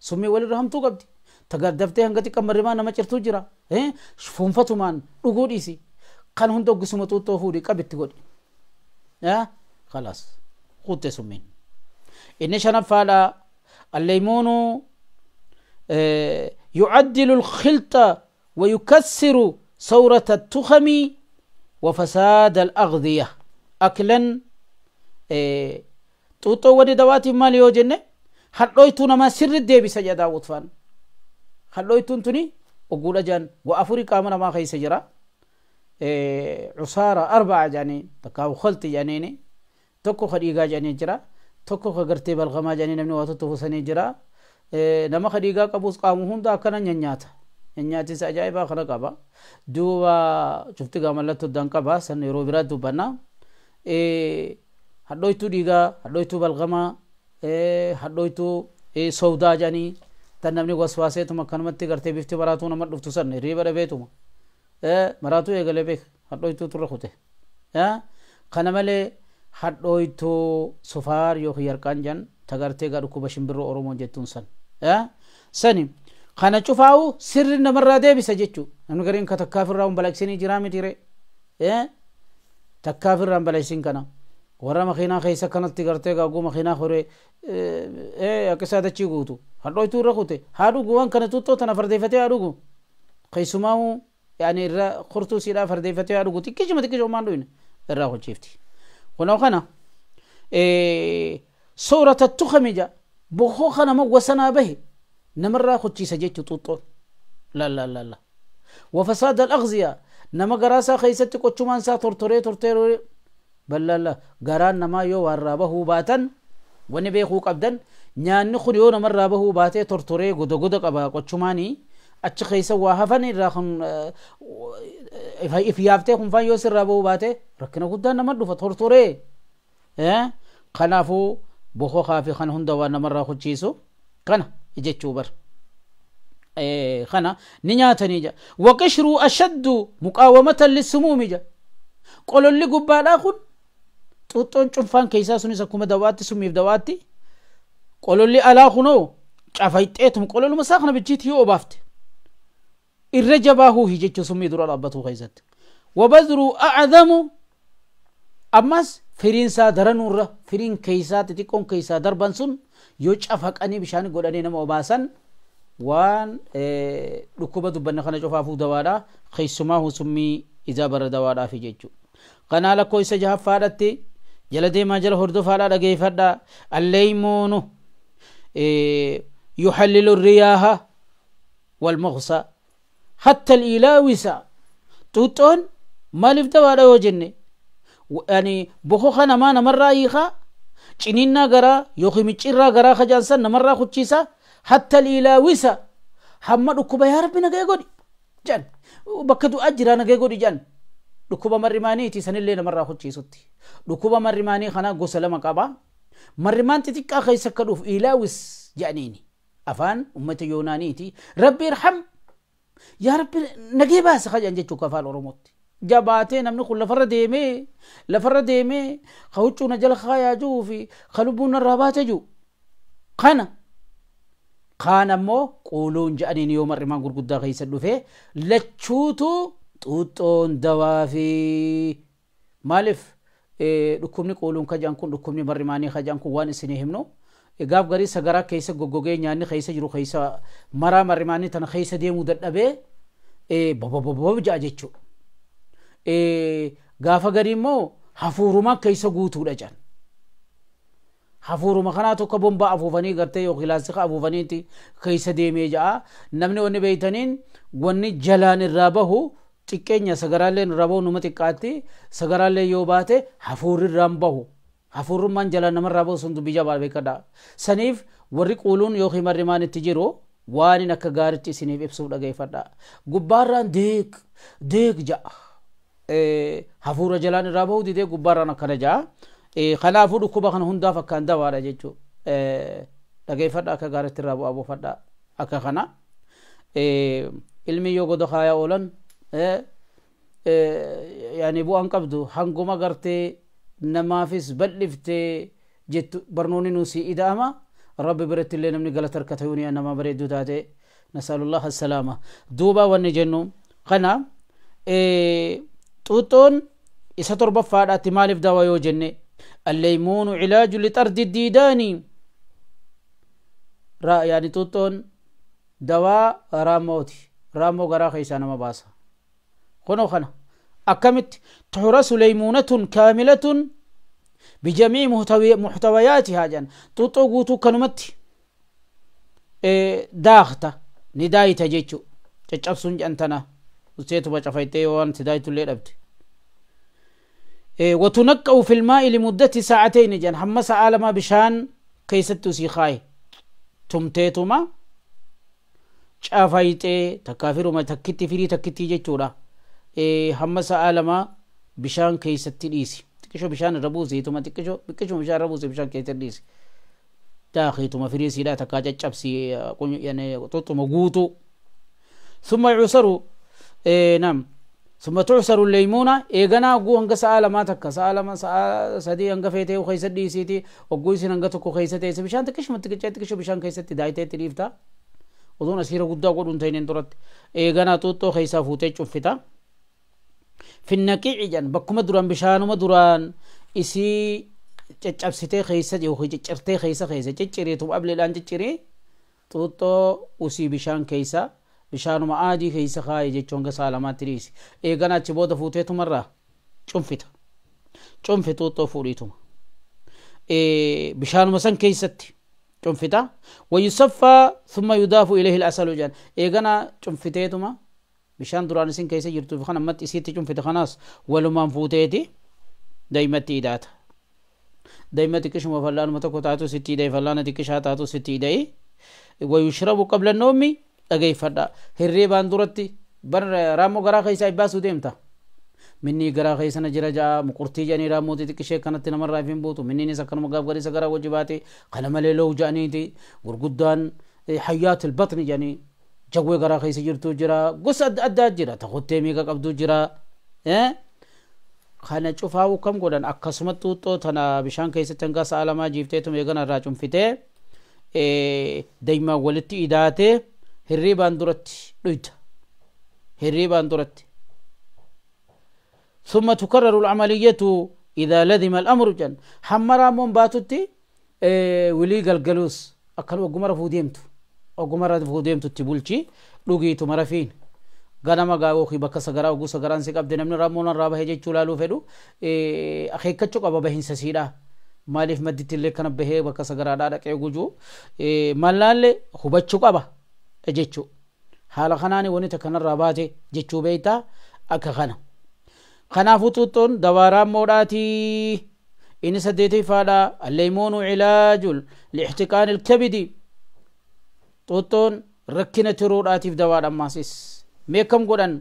summii walirra hamtuu qabdi tagadaftee hanga xiqqaa marrimaa nama cirtuu jira fuunfatumaan dhuguu dhiisi kan hunda oggisuma xuuxxoo fuudhi qabitti godhi خلاص قلت سمين إن شنفال الليمون يعدل الخلط ويكسر ثورة التخم وفساد الأغذية أكلا توتو ودي دواتي مالي وجنة حلويتونا ما سر الديبي سجدا وطفان حلويتون توني وقول أجان وأفريقيا من ما خي سجرا عصارة أربعة جاني تكاو خلط جانيني tokko ka dhiigaa jedhanii jira tokko ka gartee balgamaa jedhanii namni waa tottofusanii jira nama ka dhiigaa qabus qaamu hunda akkana nyaata nyaatisa ajaa'ibaa kana qaba duuba cufti gaa mallattoo addaan qaba san yeroo biraa dubbanna hadhooytuu dhiigaa hadhooytuu balgamaa hadhooytuu sowdaa jedhanii tan namni waswaaseetuma akkanumatti gartee bifti maraatuu nama dhuftu san riiba dhabeetuma maraatuu eegalee beek hadhooytuu turre kute kana malee hadhooytuu sufaar yookiin yarqaan jan tagartee gaa dhukkuba shimbirroo oromoon jettuun san sani kana cufaa'u sirri namarraa deebisa jechuu namni gariin ka takkaafirraa hin balaqsinii jiraa miti ree takkaafirraa hin balaqsin kana warra makiinaa keessa kanatti gartee gaaguu makiinaa horee akka isaa dachii guutu hadhooytuu irra kute haa dhugu waan kana xuuxxoo tana fardeeffatee haa dhugu keessumaa'u yaani irra kurtuu siidhaa fardeeffatee haa dhugu xiqqishuma xiqqishuma dhuyne irraa hojjeefti. Kunoo kana soorata tuqame ja boqoo kana wasanaa bahe namarraa hojiisa jechuu xuuxxoon la la la la wafasaada al-aghziya nama garaasaa keessatti qochumaan isaa tortoree tortoree ballalla garaan namaa yoo warraa bahuu baatan wanni beekuu qabdan nyaanni kun yoo namarraa bahuu baatee tortoree goda goda qaba qochumaanii achi keessa waa hafan irraa kun if yaaftee kunfaan yoo sirraa bahuu baate rakkina guddaan nama dhufa tortoree kanaafuu boqoo fi kan hunda waan namarraa hojiisu kana jechuu bar kana ni nyaatanii ja waqishruu ashaddu muqaawamatan lissumuumi ja qololli gubbaadhaa kun Xuuxxoon cunfaan keessaa sunis akkuma dawaatti summiif dawaatti qololli alaa kunoo cafayxeetum qololuma isaa kana bichiitti yoo obaafte irra jabaa huuhi jechuu summii dura dhaabbatuu keessatti. Wabadruu acdamu ammas firiin isaa daranuurra firiin keessaa xixiqqoon keessaa darban sun yoo cafaqanii bishaan godhanii nama obaasan waan dhukkuba dubbanne kana cufaafuu dawaadha keessumaa summii ijaa bara dawaadhaafi jechuudha. Kanaa lakkoo isa jahaffaadhatti jala deemaa jala hordofaadhaa dhageeffadhaa alleeymoonu yuhallilu riyaaha walmuqsa hatta ilaawisa xuuxxoon maaliif dawaadha yoo jenne yani bokoka namaa namarraa hiikaa ciniinnaa garaa yookiin micciirraa garaa kajaansan namarraa kuchiisa hatta ilaawisa hamma dhukkuba yaa rabbi nagee godhi jedhan bakka du'aa jira nagee godhi jedhan dhukkuba marrimaaniiti sanillee namarraa kuchiisutti dhukkuba marrimaanii kana gosa lama qaba marrimaan xixiqqaa keessa akka dhufu ilaawis jedhaniini afaan ummata yoonaaniiti rabbi irham yaa rabbi nagee baasa kajan jechuu afaan oromootti jabaatee namni kun lafarra deemee ka huccuu na jala kaayaa jiru fi ka lubbuun narraa baate jiru kana kaan ammoo quuluun jedhaniin yoo marrimaan gurguddaa keessa dhufe lachuutu xuuxxoon dawaa fi maaliif dhukkubni quuluun kajaan kun dhukkubni marrimaanii kajaan kun waan isinii himnu gaaf garii sagaraa keessa goggogee nyaanni keessa jiru keessa maraa marrimaanii tana keessa deemuu dadhabee bobobobob ja'a jechuudha. Gaafa garii immoo hafuuruma keessa guutuudha jedhan. Hafuuruma kanaa tokko bombaa afuufanii gartee yookiin laastika afuufaniitti keessa deemee ja'a. Namni wanni beeytaniin wanni jalaan irraa bahu xiqqeenya sagaraalleen irraa bahu numa xiqqaatti sagaraallee yoo baate hafuurri irraan bahu. Hafuurummaan jalaan namarraa bahu sun dubbii jabaa beekadha. Saniif warri quuluun yookiin marrimaan itti jiru waan inni akka gaariitti isiniif ibsuuf dhageeffadha. Gubbaarraan deeq deeq ja'a. Hafuura jalaan irraa bahu didee gubbaarraan akkana ja'a. Kanaafuu dhukkuba kana hundaaf akkaan dawaadha jechuudha. Dhageeffadha akka gaariitti irraa bu'aa buufadha akka kana. Ilmi yoo goda kaayaa oolan yaani bu'aan qabdu hanguma gartee namaafis bal'iftee jettu barnoonni nuusii ida'ama. Rabbi biratti illee namni galata harkata yoon nama bareedduu taate nasalullah assalaama. Duuba wanni jennu kana xuuxxoon isa torbaffaadhaatti maaliif dawaa yoo jenne alleeymuunu cilaaju lixardi diidaani yaani xuuxxoon dawaa raammooti raammoo garaa keessaa nama baasa. Kunoo kana akkamitti tuxrasu leymuunatun kaamilatun bijamii muxtawayaatihaa jedhan xuuxxoo guutuu kanumatti daakta ni daayita jechuu caccabsuun jedhan tana useetuma cafaytee waan si daayitullee dhabde. وتنقع في الماء لمدة ساعتين جن هم ساعة لما بشان كيست سيخاي تمتيتما شافايتي تكافروا ما تكتي فري تكتي جتورا هم ساعة لما بشان كيست ليسي تكشو بشان ربوزي تما تكشو بكشو بشان ربوزي بشان كيست ليسي تاخي تما فري سيدا تكاجة شبسي يعني تطم قوتو ثم يعصروا نعم ثم تعصر الليمونة إيغانا قو هنگا سآلة ما تكا سآلة ما سدي هنگا فيتي وخيسة ديسيتي وقويسين هنگا تكو خيسة تيسي بشان تكش ما تكش تكشو بشان خيسة دايتي تريفتا وذون أسيرة قدا قد انتين درت إيغانا توتو خيسة فوتي چفتا في النكيع جان بكما دران بشان وما دران إسي چچبستي خيسة يوخي چچرتي خيسة خيسة چچري تو قبل الآن چچري توتو أسي بشان خيسة bishaanuma aadii keessa kaaye jechuun hanga sa'a lamaatti dhiisi. Eegana achi booda fuuteetumarraa cunfita. Cunfi xuuxxoo fuudhiituma. Bishaanuma san keessatti cunfita. Wayusaffaa thumma yudaafu ilayhi al-asalu jedhan. Eegana cunfiteetuma bishaan duraan isin keessa jirtuuf kan ammatti isiitti cunfite kanaas walumaan fuuteeti daa'imatti hidhaata. Daa'ima xiqqishuma fallaanuma tokko taatu sitti hidha'i fallaana xiqqishaa taatu sitti hidha'i. Wayushrabu qabla noomi dhageeffadha. Hirriibaan duratti raammoo garaa keessaa baasuu deemta. Minni garaa keessa na jira ja'a muqurtii jedhanii raammoo xixiqqishee kanatti namarraa hin buutu. Minniinis akkanuma gaaf gadiisa garaa wajji baate kana malee lo'u jedhaniiti gurguddaan hayyaatul batni jedhanii jawwee garaa keessa jirtu jira gosa adda addaa jira takottee meeqa qabdu jira. Kana cufaa'uu kam godhan akkasuma xuuxxoo tana bishaan keessatti hanga sa'a lamaa jiifteetuma eegana irraa cunfitee daymaan walitti idaatee hirriibaan duratti dhuyda. Hirriibaan duratti. ثم تكرر العملية إذا لزم الأمر جن حمرا من باتتي ولي قلقلوس أكل وقمر فوديمتو وقمر فوديمتو تبولشي لقيتو مرفين ganama gaa'oo bakka sagaraa oguu sagaraan si qabde namni rammoon irraa bahee jechuu laaluu fedhu akeekkachuu qaba bahinsa siidha. Maaliif madditti illee kana bahee bakka sagaraadhaa dhaqee gujuu mallaallee hubachuu qaba jechuu. Haala kanaan wanti takkanarraa baate jechuu beektaa akka kana. Kanaafuu xuuxxoon dawaa raammoodhaatii. Inni saddeetaffaadha. Alleeymoonu cilaajul liixtiqaan ilkabidi. Xuuxxoon rakkina tiruudhaatiif dawaadha ammaasis. Meekam godhan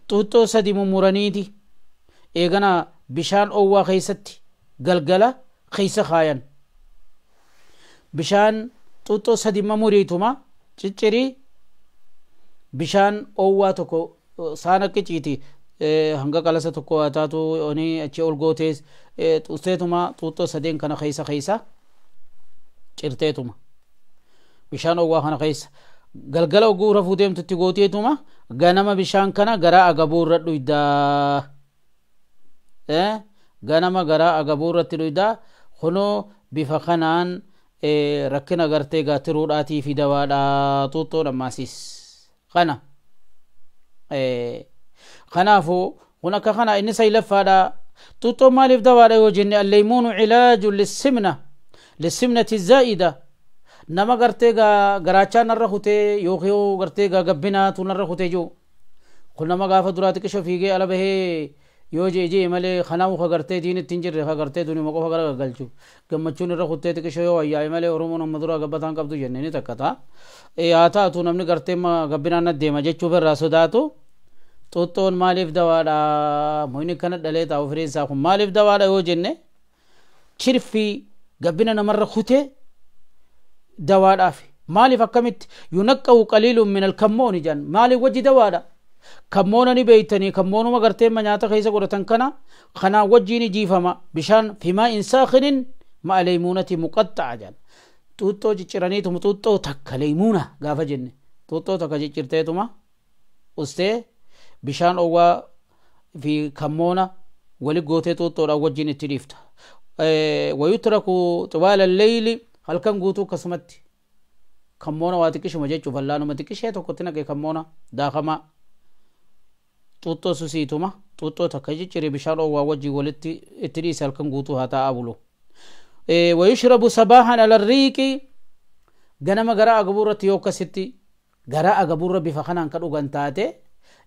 xuuxxoo sadi mummuraniiti eegana bishaan oowwaa keessatti galgala keessa kaayan. Bishaan xuuxxoo sadi mamuriituma ciccirii bishaan oowwaa tokko saana qiciiti hanga qalasa tokko haa taatu oni achi ol gootees xuuxxeetuma xuuxxoo sadeen kana keessa keessa cirteetuma bishaan oowwaa kana keessa galgala oguu rafuu deemtutti gooteetuma ganama bishaan kana garaa agabuu irra dhuydaa. Ganama garaa agabuu irratti dhuydaa. Kunoo bifa kanaan rakkina gartee gaatiruudhaatii fi dawaadhaa xuuxxoon ammaasiis. Kana. Kanaafuu kun akka kana inni saylaffaadha. Xuuxxoon maaliif dawaadha yoo jenne alleeymuunu cilaaju lissimna lissimnati zaa'ida. Nama gartee garaachaa narra kutee yookiin gartee gabbinaatu narra kutee jiru. Kun nama gaafa duraa xiqqisho fiigee ala bahee yoo jee jee malee kanaamu ka gartee diinitti hin jirre ka gartee dunima qofa gara galchu. Gammachuun irra kutee xiqqisho yoo wayyaa'e malee Oromoon amma duraa gabbataan qabdu jennee ni takkata. Haa taatu namni gartee gabbinaan na deema jechuuf irraa sodaatu. Xuuxxoon maaliif dawaadha? Moyni kana dhalee taa'u fireen isaa kun maaliif dawaadha yoo jenne chirfii gabbina namarra kutee dawaadhaaf. Maaliif akkamitti yunaqqa'u qaliilun min alkammooni jedhan maaliif wajji dawaadha? Kammoona ni beeytanii kammoonuma gartee nyaata keessa godhatan kana kanaan wajjiin jiifama bishaan fimaa in saakhinin ma'a leeymuunati muqaxxa'a jedhan. Xuuxxoo cicciraniituma xuuxxoo takka leeymuuna gaafa jenne xuuxxoo takka ciccirteetuma ustee bishaan owwaa fi kammoona wali gootee xuuxxoodhaan wajjiin itti dhiifta. Wayutraku xiwaala leyli halkan guutuu akkasumatti kammoona waa xiqqishuma jechuuf allaanuma xiqqishee tokkotti naqee kammoona daakamaa xuuxxoo susiituma xuuxxoo takka cicciree bishaan oowwaa wajjin walitti itti dhiise halkan guutuu haa taa'aa bulu. Wayushrabu sabaahan alarriiqi ganama garaa agabuurratti yoo akkasitti garaa agabuurra bifa kanaan ka dhugan taate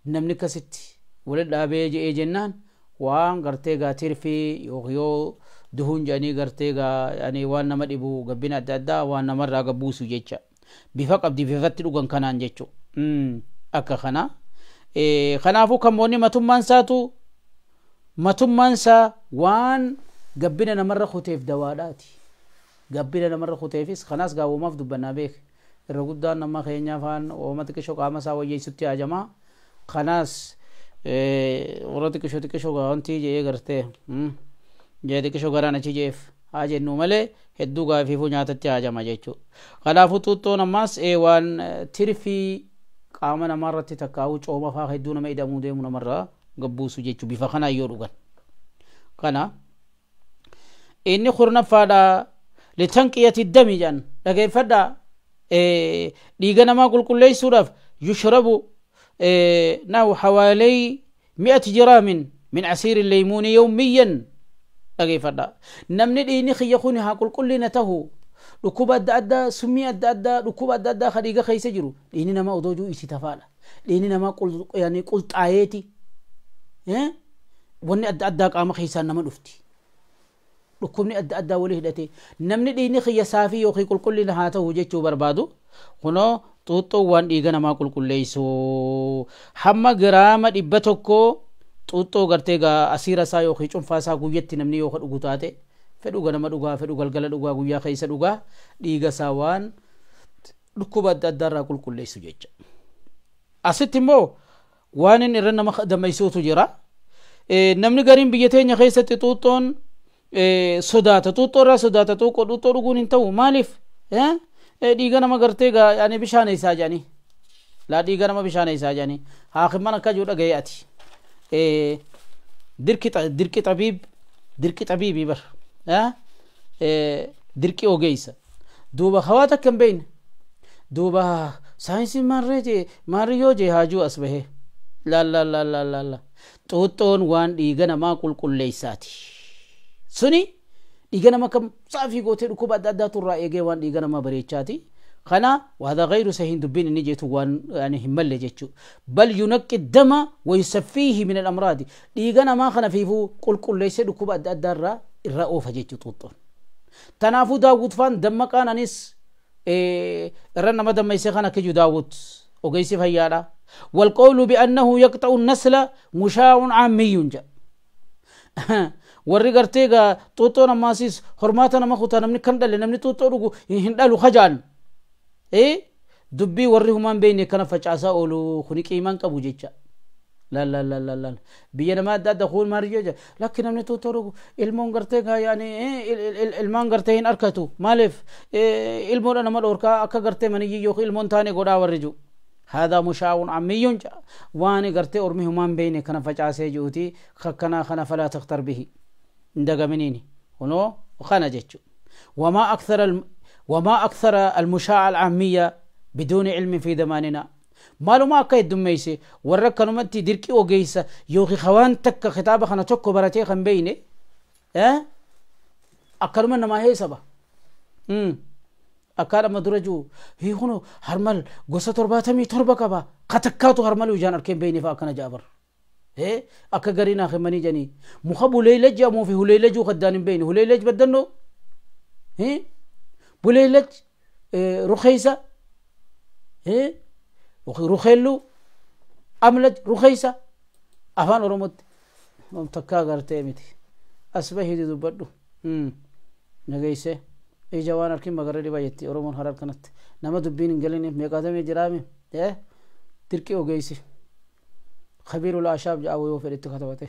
namni akkasitti walitti dhaabee je'ee jennaan waan gartee gaa tirfii yoo duhuun jedhanii gartee gaa waan nama dhibu gabbina adda addaa waan namarraa gabbuusu jecha bifa qabdi bifatti dhugan kanaan jechu akka kana. Kanaafuu kammoonni matummaan isaatu matummaan isaa waan gabbina namarra kuteef dawaadhaati. Gabbina namarra kuteefis kanaas gaawwamaaf dubbannaa beek irra guddaan nama keenyaa faan ooma xiqqishoo qaama isaa wayyeessutti hajamaa kanaas warra xiqqishoo xiqqishoo wanti jedhee gartee jee xiqqishoo garaan achi jeef haa jennu malee hedduu gaafiifuu nyaatatti hajama jechuudha. Kanaafuu xuuxxoon ammaas waan tirfii qaama namaarratti takkaa'uu cooma faa hedduu nama hidhamuu deemu namarraa gabbuusu jechuudha bifa kanaan yoo dhugan. Kana inni kurnaffaadha litanqiyati dami jedhan dhageeffadhaa dhiiga namaa qulqulleessuudhaaf yushrabu nahu hawaalii 100 jiraamin min asiiri leeymuuni yawmiyyan dhageeffadhaa. Namni dhiigni kiyya kun haa qulqullina tahu dhukkuba adda addaa summii adda addaa dhukkuba adda addaa ka dhiiga keessa jiru dhiigni namaa odoo jiru isi tafaadha. Dhiigni namaa qulxaayeeti wanni adda addaa qaama keessaan nama dhufti. Dhukkubni adda addaa walii hidhate namni dhiigni kiyya saafii yookiin qulqullina haa ta'u jechuu barbaadu kunoo xuuxxoo waan dhiiga namaa qulqulleessu hamma giraama 100 xuuxxoo gartee asiira isaa yookiin cuunfaa isaa guyyatti namni yoo dhugu taate fedhu ganama dhugaa fedhu galgala dhugaa guyyaa keessa dhugaa dhiiga isaa waan dhukkuba adda addaarraa qulqulleessu jecha. Asitti immoo waan inni irra nama dammaysuutu jira. Namni gariin biyya teenya keessatti xuuxxoon sodaata, xuuxxoo irraa sodaata, xuuxxoo dhuguun hin ta'u. Maaliif? Dhiiga nama gartee yaani bishaan isaa jedhanii, laa dhiiga nama bishaan isaa jedhanii haakimman akka jiru dhaga'ee ati dirqi xabiib, dirqi xabiibii bar dirqi ogeessa duuba hawaa takka hin beekne. Duuba saayinsiin maarree jee maarri yoo jee haajuu as bahee laal laal laal laal laal. Xuuxxoon waan dhiiga namaa qulqulleessaati. Suni dhiiga nama kam saafii gootee dhukkuba adda addaatu irraa eegee waan dhiiga namaa bareechaati. Kana وهذا غير صحيح, dubbiin inni jeetu waan yani hin malle jechuu. بل ينقي الدم ويصفيه من الأمراض, dhiiga namaa kana fiifuu qulqulleessee dhukkuba adda addaa irraa oofa jechuu xuuxxoon. Tanaafuu Daawwut faan dammaqaan anis irra nama dammeessee kana kiju Daawwut ogeessi fayyaadha. والقول بأنه يقطع النسل مشاع عامي جا. Warri gartee gaa xuuxxoon ammaasiis hormaata nama kutaa, namni kan dhalle namni xuuxxoo dhugu hin dhalu kajaan dubbii warri humaan beekne kana facaasaa oolu kuni qiimaan qabu jecha. Laal laal laal laal laal, biyya nama adda adda kuun maal jecha, lakki namni xuuxxoo dhugu ilmoon gartee gaa yaani ilmaan gartee hin arkatu, maaliif ilmoodha nama dhoorkaa akka gartee maniyyi yookiin ilmoon taane godhaa warri jiru. هذا مشاع عامي, waan gartee ormi humaan beeyne kana facaasee ji'uti kakkana kana فلا تغتر به, hindagaminiini kunoo kana jechu. وما أكثر المشاع العامية بدون علم في زماننا. Maaluma akka heddummeeyse warra akkanumatti dirqii ogeeysa yookiin hawaan takka kitaaba kana tokko baratee kan beeyne akkanuma namaa heesaba. Akkaan amma dura jiru hiikuno harmal gosa 77 qaba, katakkaatu harmal ijaan arkeen beeyne fa'a akkana jaabar akka garii naa kennanii janii muka buleylaj jedhamuu fi huleylajuu kaddaan hin beeyne. Huleylaj baddannoo, buleylaj rukeysa, rukeellu, amlaj, rukeysa afaan Oromootti takkaa gartee miti. As bahii dubbadhu nageeyse ija waan arkin magarra dhiba jetti Oromoon Harar kanatti nama dubbiin hin galiniif meeqaatamee jiraame dirqii ogeeysi خبير الأعشاب جاء yoo fedhetti katabate.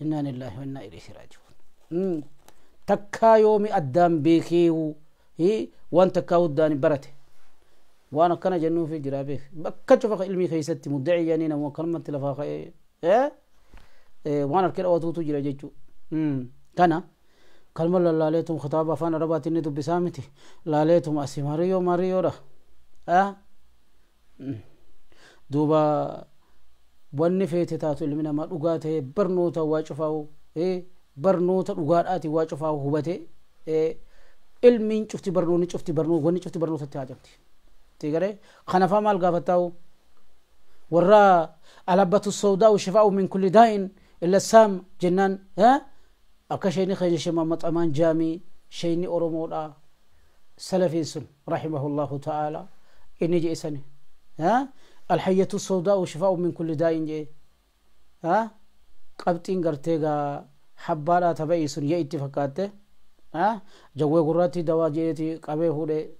إنا لله وإنا إليه راجعون. Takkaa yoomi addaan beekeewu waan takkaa uddaan barate waan akkana jennuufi jira beek. Bakka cufa ilmii keessatti muddaci jedhanii nama akkanumatti lafaa ka'ee waan harki dhawatuutu jira jechuu. Kana kalma lallaaleetum kitaaba afaan Arabaatiin ni dubbisaa miti, laaleetum asi mariyyoo mariyyoodha. Duuba wanni feete taatu ilmi namaa dhugaa ta'e barnoota waa cufaa'u, barnoota dhugaadhaati waa cufaa'u hubate, ilmiin cufti, barnoonni cufti, barnoota wanni cufti barnootatti haajamti. Tigaree kanafaa maal gaafattaa'u warra الحبة السوداء شفاء من كل داء إلا السام jennaan akka sheeni keenya Sheekh Muhammad Amaan Jaamii, sheeni Oromoodha salafiin sun رحمه الله تعالى, inni jedhe sani الحية السوداء شفاء من كل داء jedhe. Qabxiin gartee gaa habbaadhaa taba'ii sun ya itti fakkaatte jawwee gurraatti dawaa jedheeti qabee fuudhee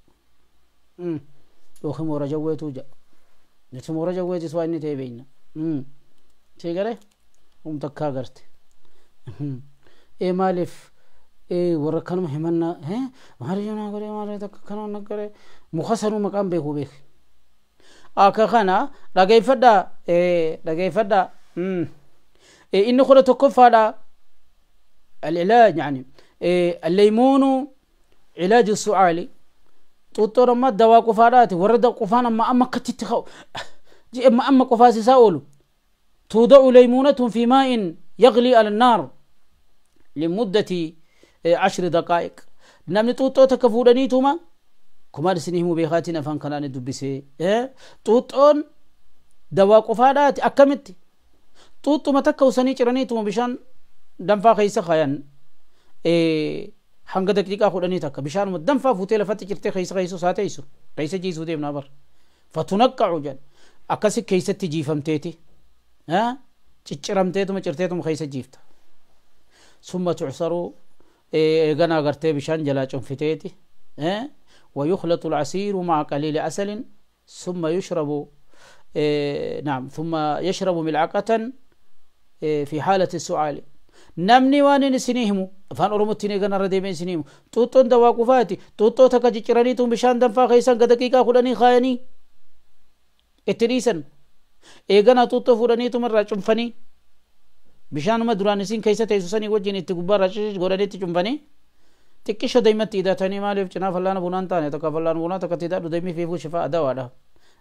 yookiin moora jawweetu jedha. Nuti moora jawweetis waa inni ta'e beekna. See garee um takkaa garte ee maaliif warra kanuma himannaa maaliyyoo naa godhee maaliyyoo takka kanuma na godhee muka sanuu maqaan beekuu beek. Akka kana dhageeffadhaa, dhageeffadhaa. Inni 11ffaadha. العلاج يعني الليمون علاج السعال. Xuuxxoon amma dawaa qufaadhaati. Warra qufaan amma amma akkatti ka'u amma amma qufaasisaa oolu. توضع ليمونة في ماء يغلي على النار لمدة 10 دقائق. Namni xuuxxoo takka fuudhaniituma kumaan isin himuu beekaatiin afaan kanaan dubbisee xuuxxoon dawaa qufaadhaati. Akkamitti? Xuuxxuma takka usanii ciraniituma bishaan danfaa keessa kayan hanga daqiiqaa 10 takka bishaanuma danfaa fuutee lafatti cirtee keessa keessa isaa teessu keessa jiisuu deemnaa bar فتنقع jedhan akkasi keessatti jiifamteeti cicciramteetuma cirteetuma keessa jiifta. ثم تعصر, eeganaa gartee bishaan jalaa cunfiteeti ويخلط العصير مع قليل عسل ثم يشرب، نعم، ثم يشرب ملعقة. في حالة السعال نمني وان سنيهم فان أرمتني جن رديم سنيهم توتون دوا قفاتي توتو تكجراني توم بشان دم فاخيسان كدقيقة خلاني خايني اتريسن إيجانا توتو فراني توم الرجوم فني بشان ما درانسين كيسة تيسوسني وجهني تكبر رجش غراني تجوم فني تكشة دايما تيدا تاني مالف جنا فلان بونان تاني تكا فلان بونان تكا تيدا دايما في فو شفاء دوا ده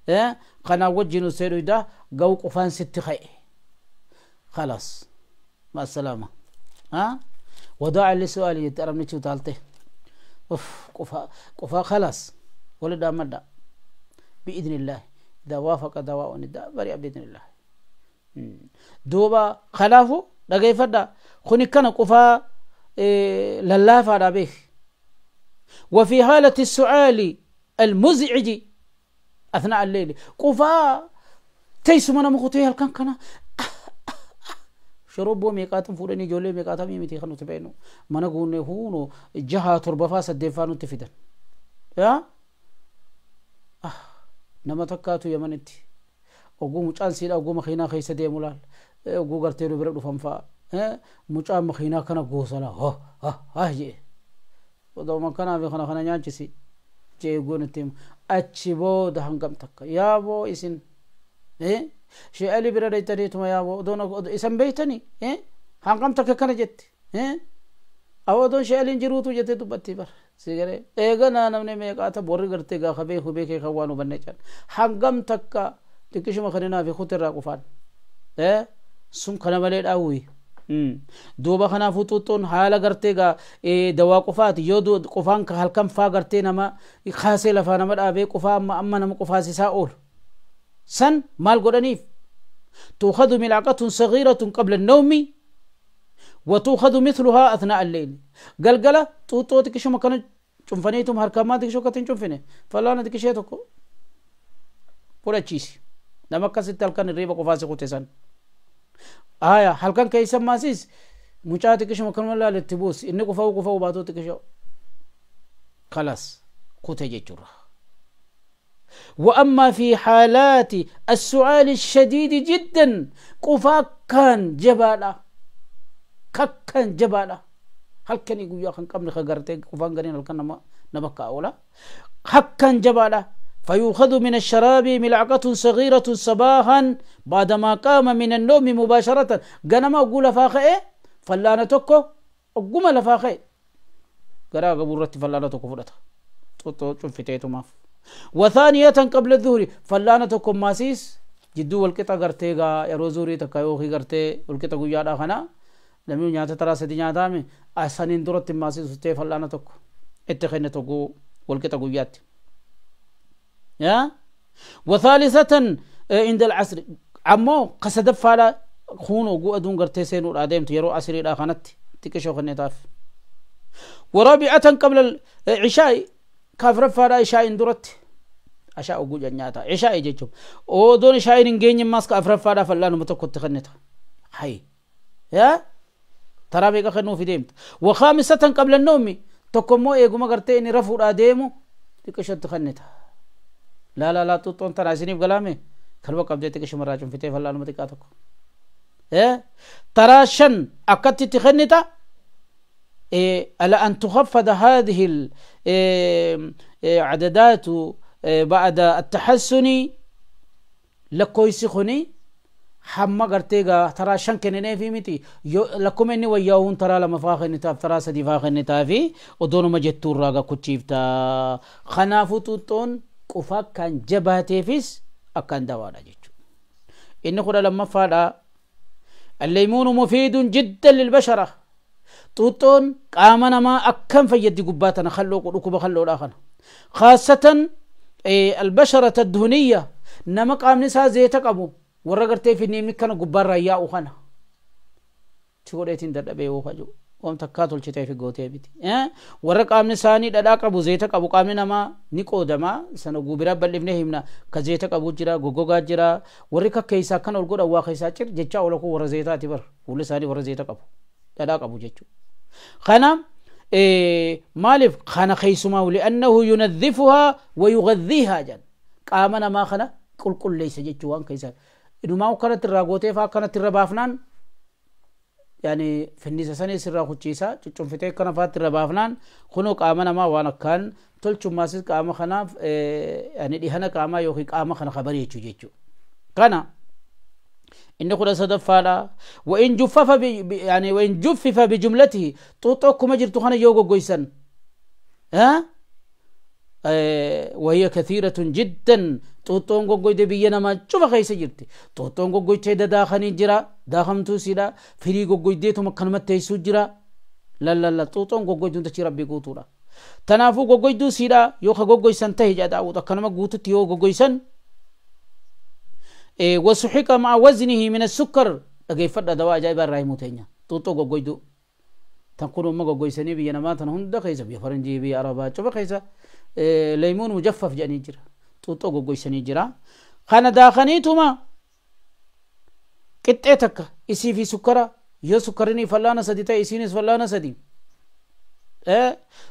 إيه قنا وجهنو سيرو ده جو قفان ست خي خلاص مع السلامة ها وداع لسؤالي يتأرم نتشو تالته أوف قفا قفا خلاص ولا مدى بإذن الله إذا وافق دواء الداء بريء بإذن الله دوبا خلافه لقي فدا خني كان قفا إيه للافة به وفي حالة السؤال المزعج أثناء الليل قفا تيسو من مخطيه الكن كان شربوا ميقاتم فورني جولي ميقاتم يمتي خنو تبينو ما نقول هونو جهة تربفا سدفانو تفيدن يا نما تكاتو يمنتي وقوم مجان سيدا وقوم خينا خيسة ديمولال وقو قرتيرو برد فنفا مجان مخينا كان قوصلا ها ها ها جي ودو ما كان في خنا خنا نيانچسي جي قون التيم اتشبو دهنقم تكا يابو إسن إيه شيء اللي برد تريتما يابو دون إسن بيتني إيه هنقم تكا كان جت إيه أو دون شيء اللي جروتو جت تبتي بر سيجري إيجانا نمني ميقاتا بوري قرتي غا خبي خبي كي خوانو بنيچان هنقم تكا تكشما خلينا في خطر راقفان إيه سم خنا ملي أوي دوبا خنا فوتون حالة قرتي غا إيه دوا قفات يودو قفان كهالكم فا قرتي نما خاصة لفانا مد أبي قفا أما أما نما قفاسي ساول سن مال قرنيف تؤخذ ملعقة صغيرة قبل النوم وتؤخذ مثلها أثناء الليل قلقلة توتو تكشو مكان چنفنيتم هركما تكشو كتن چنفني فلانا تكشيتكو پورا چيسي نما كسي تلكن الريبة قفاسي قتسان آية هلكن كيسا ماسيس مجا تكشو مكان ولا للتبوس إني قفاو قفاو باتو تكشو خلاص قتجي جرة وأما في حالات السؤال الشديد جدا قفا كان جبالا كان جبالا هل كان يقول يا خن قبل خجرتك قفان قرين هل كان نبكى أولا حقا جبالا فيؤخذ من الشراب ملعقة صغيرة صباحا بعدما قام من النوم مباشرة قنما أقول فاخئ فلانا تكو أقوم لفاخئ قرا قبورتي فلانا تكو فرتا تشوف ما وثانية قبل الظهر فلانا تكو ماسيس جدو والقطع قرتيغا يروزوري تكايوخي قرتي والقطع قيادا خنا لم ينياتا ترى سدي نياتامي أسانين درت ماسيس تي فلانا تكو اتخينة تكو والقطع قيات يا وثالثة عند العصر عمو قصد فالا خونو قو أدون قرتي سينو الآدم تيرو عصري لا خانت تكشو خنيتاف ورابعة قبل العشاء كافر فالا عشاء درت عشاء وجو جناتا عشاء يجيهم او دون عشاء نجين ماسك أفر فالا فلانو متكت خنيتها حي يا ترى بيك خنو في ديمت وخامسة قبل النوم تكمو إيجو قرتي إني رفو الآدمو تكشو تخنيتها لا لا لا توتون ترى سنيف قلامي كلبك أبديتك شو مرة في تيف الله المتكاتك إيه تراشن أكدت تخنتا إيه ألا أن تخفض هذه العددات بعد التحسن لكويس خني حما قرتيجا تراشن كنني في متي لكم إني وياهون ترى لما فاخن تاف ترى سدي فاخن تافي ودون ما جتور راجا كتشيفتا خنافو توتون قفا كان جبهتي أكان دوانا جيتشو إن خدا لما فادا الليمون مفيد جدا للبشرة توتون قامنا ما أكن فيدي قباتنا خلو ركوب خلو الآخر خاصة البشرة الدهنية نما قام نسا زيتك أبو ورقرتي في النيم كان قبار رياء خنا تقوليتين دربي وخجو وم تكاتل شتاي في غوتي بيتي ورق امن ساني ددا قبو زيت قبو قامنا ما نيقو دما سنو غوبرا بلفنه همنا كزيت قبو جرا غوغوغا جرا ورك كيسا كان ولغو دوا كيسا چر جچا ولكو ور زيتا تبر ول ساني ور زيت قبو ددا قبو جچو خنا مالف خنا خيسما لانه ينظفها ويغذيها جن قامنا ما خنا قل قل ليس جچو وان كيسا انما كانت الراغوتي فا كانت الربافنان Yani finnisa sanii sirraa kuchiisa cuccunfitee akkana faatti irra baafnaan kunoo qaama namaa waan akkaan tolchummaasis qaama kanaaf yani dhihana qaamaa yookiin qaama kana kabareechuu jechuudha. Kana inni 13ffaadha. Wa'in juffafa yani wa'in juffifa bijumlatihi xuuxoo akkuma jirtu kana yoo goggoysan وهي كثيرة جدا طوطون غوغويد بينا ما شوف خيس جرتي طوطون غوغويد داخني جرا داخمتو سيدا فري غوغويد تو مكان تيسو جرا لا لا لا طوطون غوغويد تشي ربي غوتورا تنافو غوغويد سيدا يوخ غوغوي سنته جدا وكان ما غوتو تيو غوغويسن وسحق مع وزنه من السكر اجي فدا دواء جايب الرايمو تينيا طوطو غوغويد تنقلوا ما غوغويسني بينا ما تنهند خيس بي فرنجي بي عربا شوف خيس ليمون مجفف جاني جرا توتو غوغويسني جرا خانا داخنيتما قطعتك اسي في سكرا يو سكرني فلانا سدي تا اسينس فلانا سدي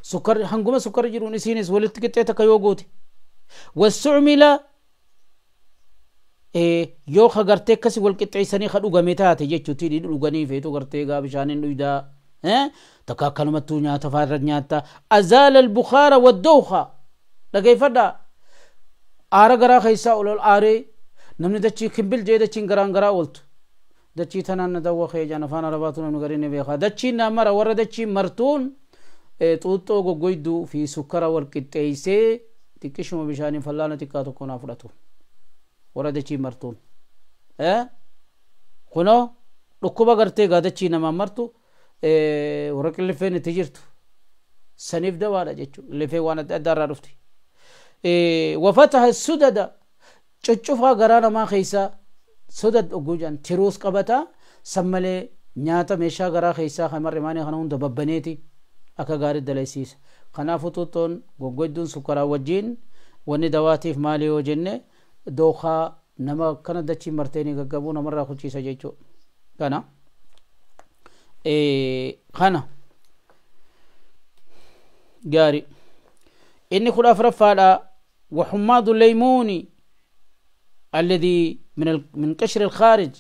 سكر هنغما سكر جيرون اسينس ولت قطعتك يو غوتي والسعمل يو خغرتي كسي والقطعيسني خدو غميتاتي جچوتي دي دغني فيتو غرتي غا بشانين دويدا تكا كلمتو نياتا فارد نياتا ازال البخار والدوخه dhaggeeffadhaa aara garaa keessaa ol ol aaree namni dachii kimbil jee dachiin garaan garaa ooltu dachii tanaan na dawwa kee jaan afaan arabaatu namni gariin ni beekaa dachiin naa mara warra dachiin martuun xuuxxoo goggoyduu fi sukkara wal qixxeessee xiqqishuma bishaaniin fallaana xiqqaa tokko naa fudhatu warra dachiin martuun kunoo dhukkuba gartee gaa dachii namaan martu warra qillifeen itti jirtu saniif dawaadha jechuudha qillifee waan adda addaa irraa dhufti. وفتح السدد چچفا غرانا ما خيسا سدد اوغوجان تيروس قبتا سمله نياتا ميشا غرا خيسا خمر ماني خنون دببنيتي اكا غاري دليسيس خنافتوتون غوغويدون سكرا وجين وني دواتيف مالي وجنه دوخا نما كان دچي مرتيني غغبو نمرا خچيسا جيچو كنا خنا غاري إني خل أفرفالا وحماض الليمون الذي من قشر الخارج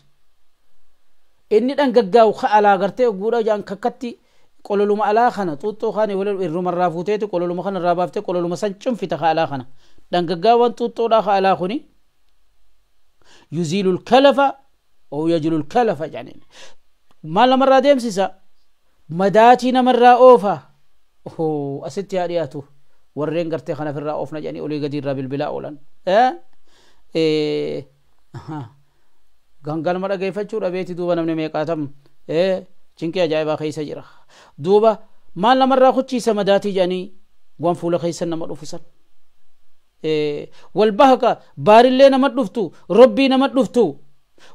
إني أنقاو خالا غرتي غورا جان ككتي قولوا ما على خنا توتو خاني ولا الروم الرافوتيت قولوا ما خنا الرابافتي قولوا ما سنچم في تخالا خنا دنقاو توتو دا خالا خني يزيل الكلف أو يجل الكلف يعني ما لمرة ديمسيسا مداتي نمرة أوفا أوه أستي هارياتو warreen gartee kana ofirraa oofna jedhanii olii gadi irraa bilbilaa oolan. Gangalma dhageeffachuu dhabeeti duuba namni meeqaatam cinqii ajaa'ibaa keessa jira. Duuba maal namarraa kuchiisa madaatii jedhanii waan fuula keessa nama dhufisan. Walbahaka baarillee nama dhuftu robbii nama dhuftu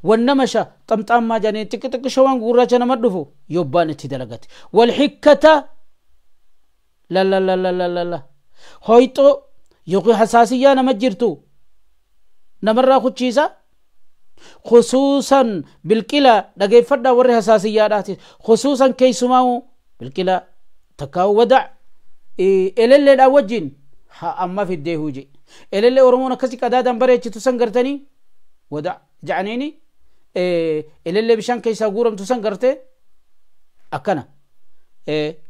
wannamasha xamxaammaa jedhanii xiqqi xiqqisho waan gurraacha nama dhufu yobbaan itti dalagate. Walxikkata la la la la la la hoyxoo yookiin hasaasiyyaa nama jirtu namarraa kuchiisa khusuusan bilqila dhageeffadhaa warri hasaasiyyaadhaati khusuusan keessumaa bilqila takkaa'u wadac elelleedhaan wajjin haa amma fiddee huji elellee oromoon akkasi qadaadaan bareechitu san gartanii wadac ja'aniini elellee bishaan keessaa guuramtu san gartee akkana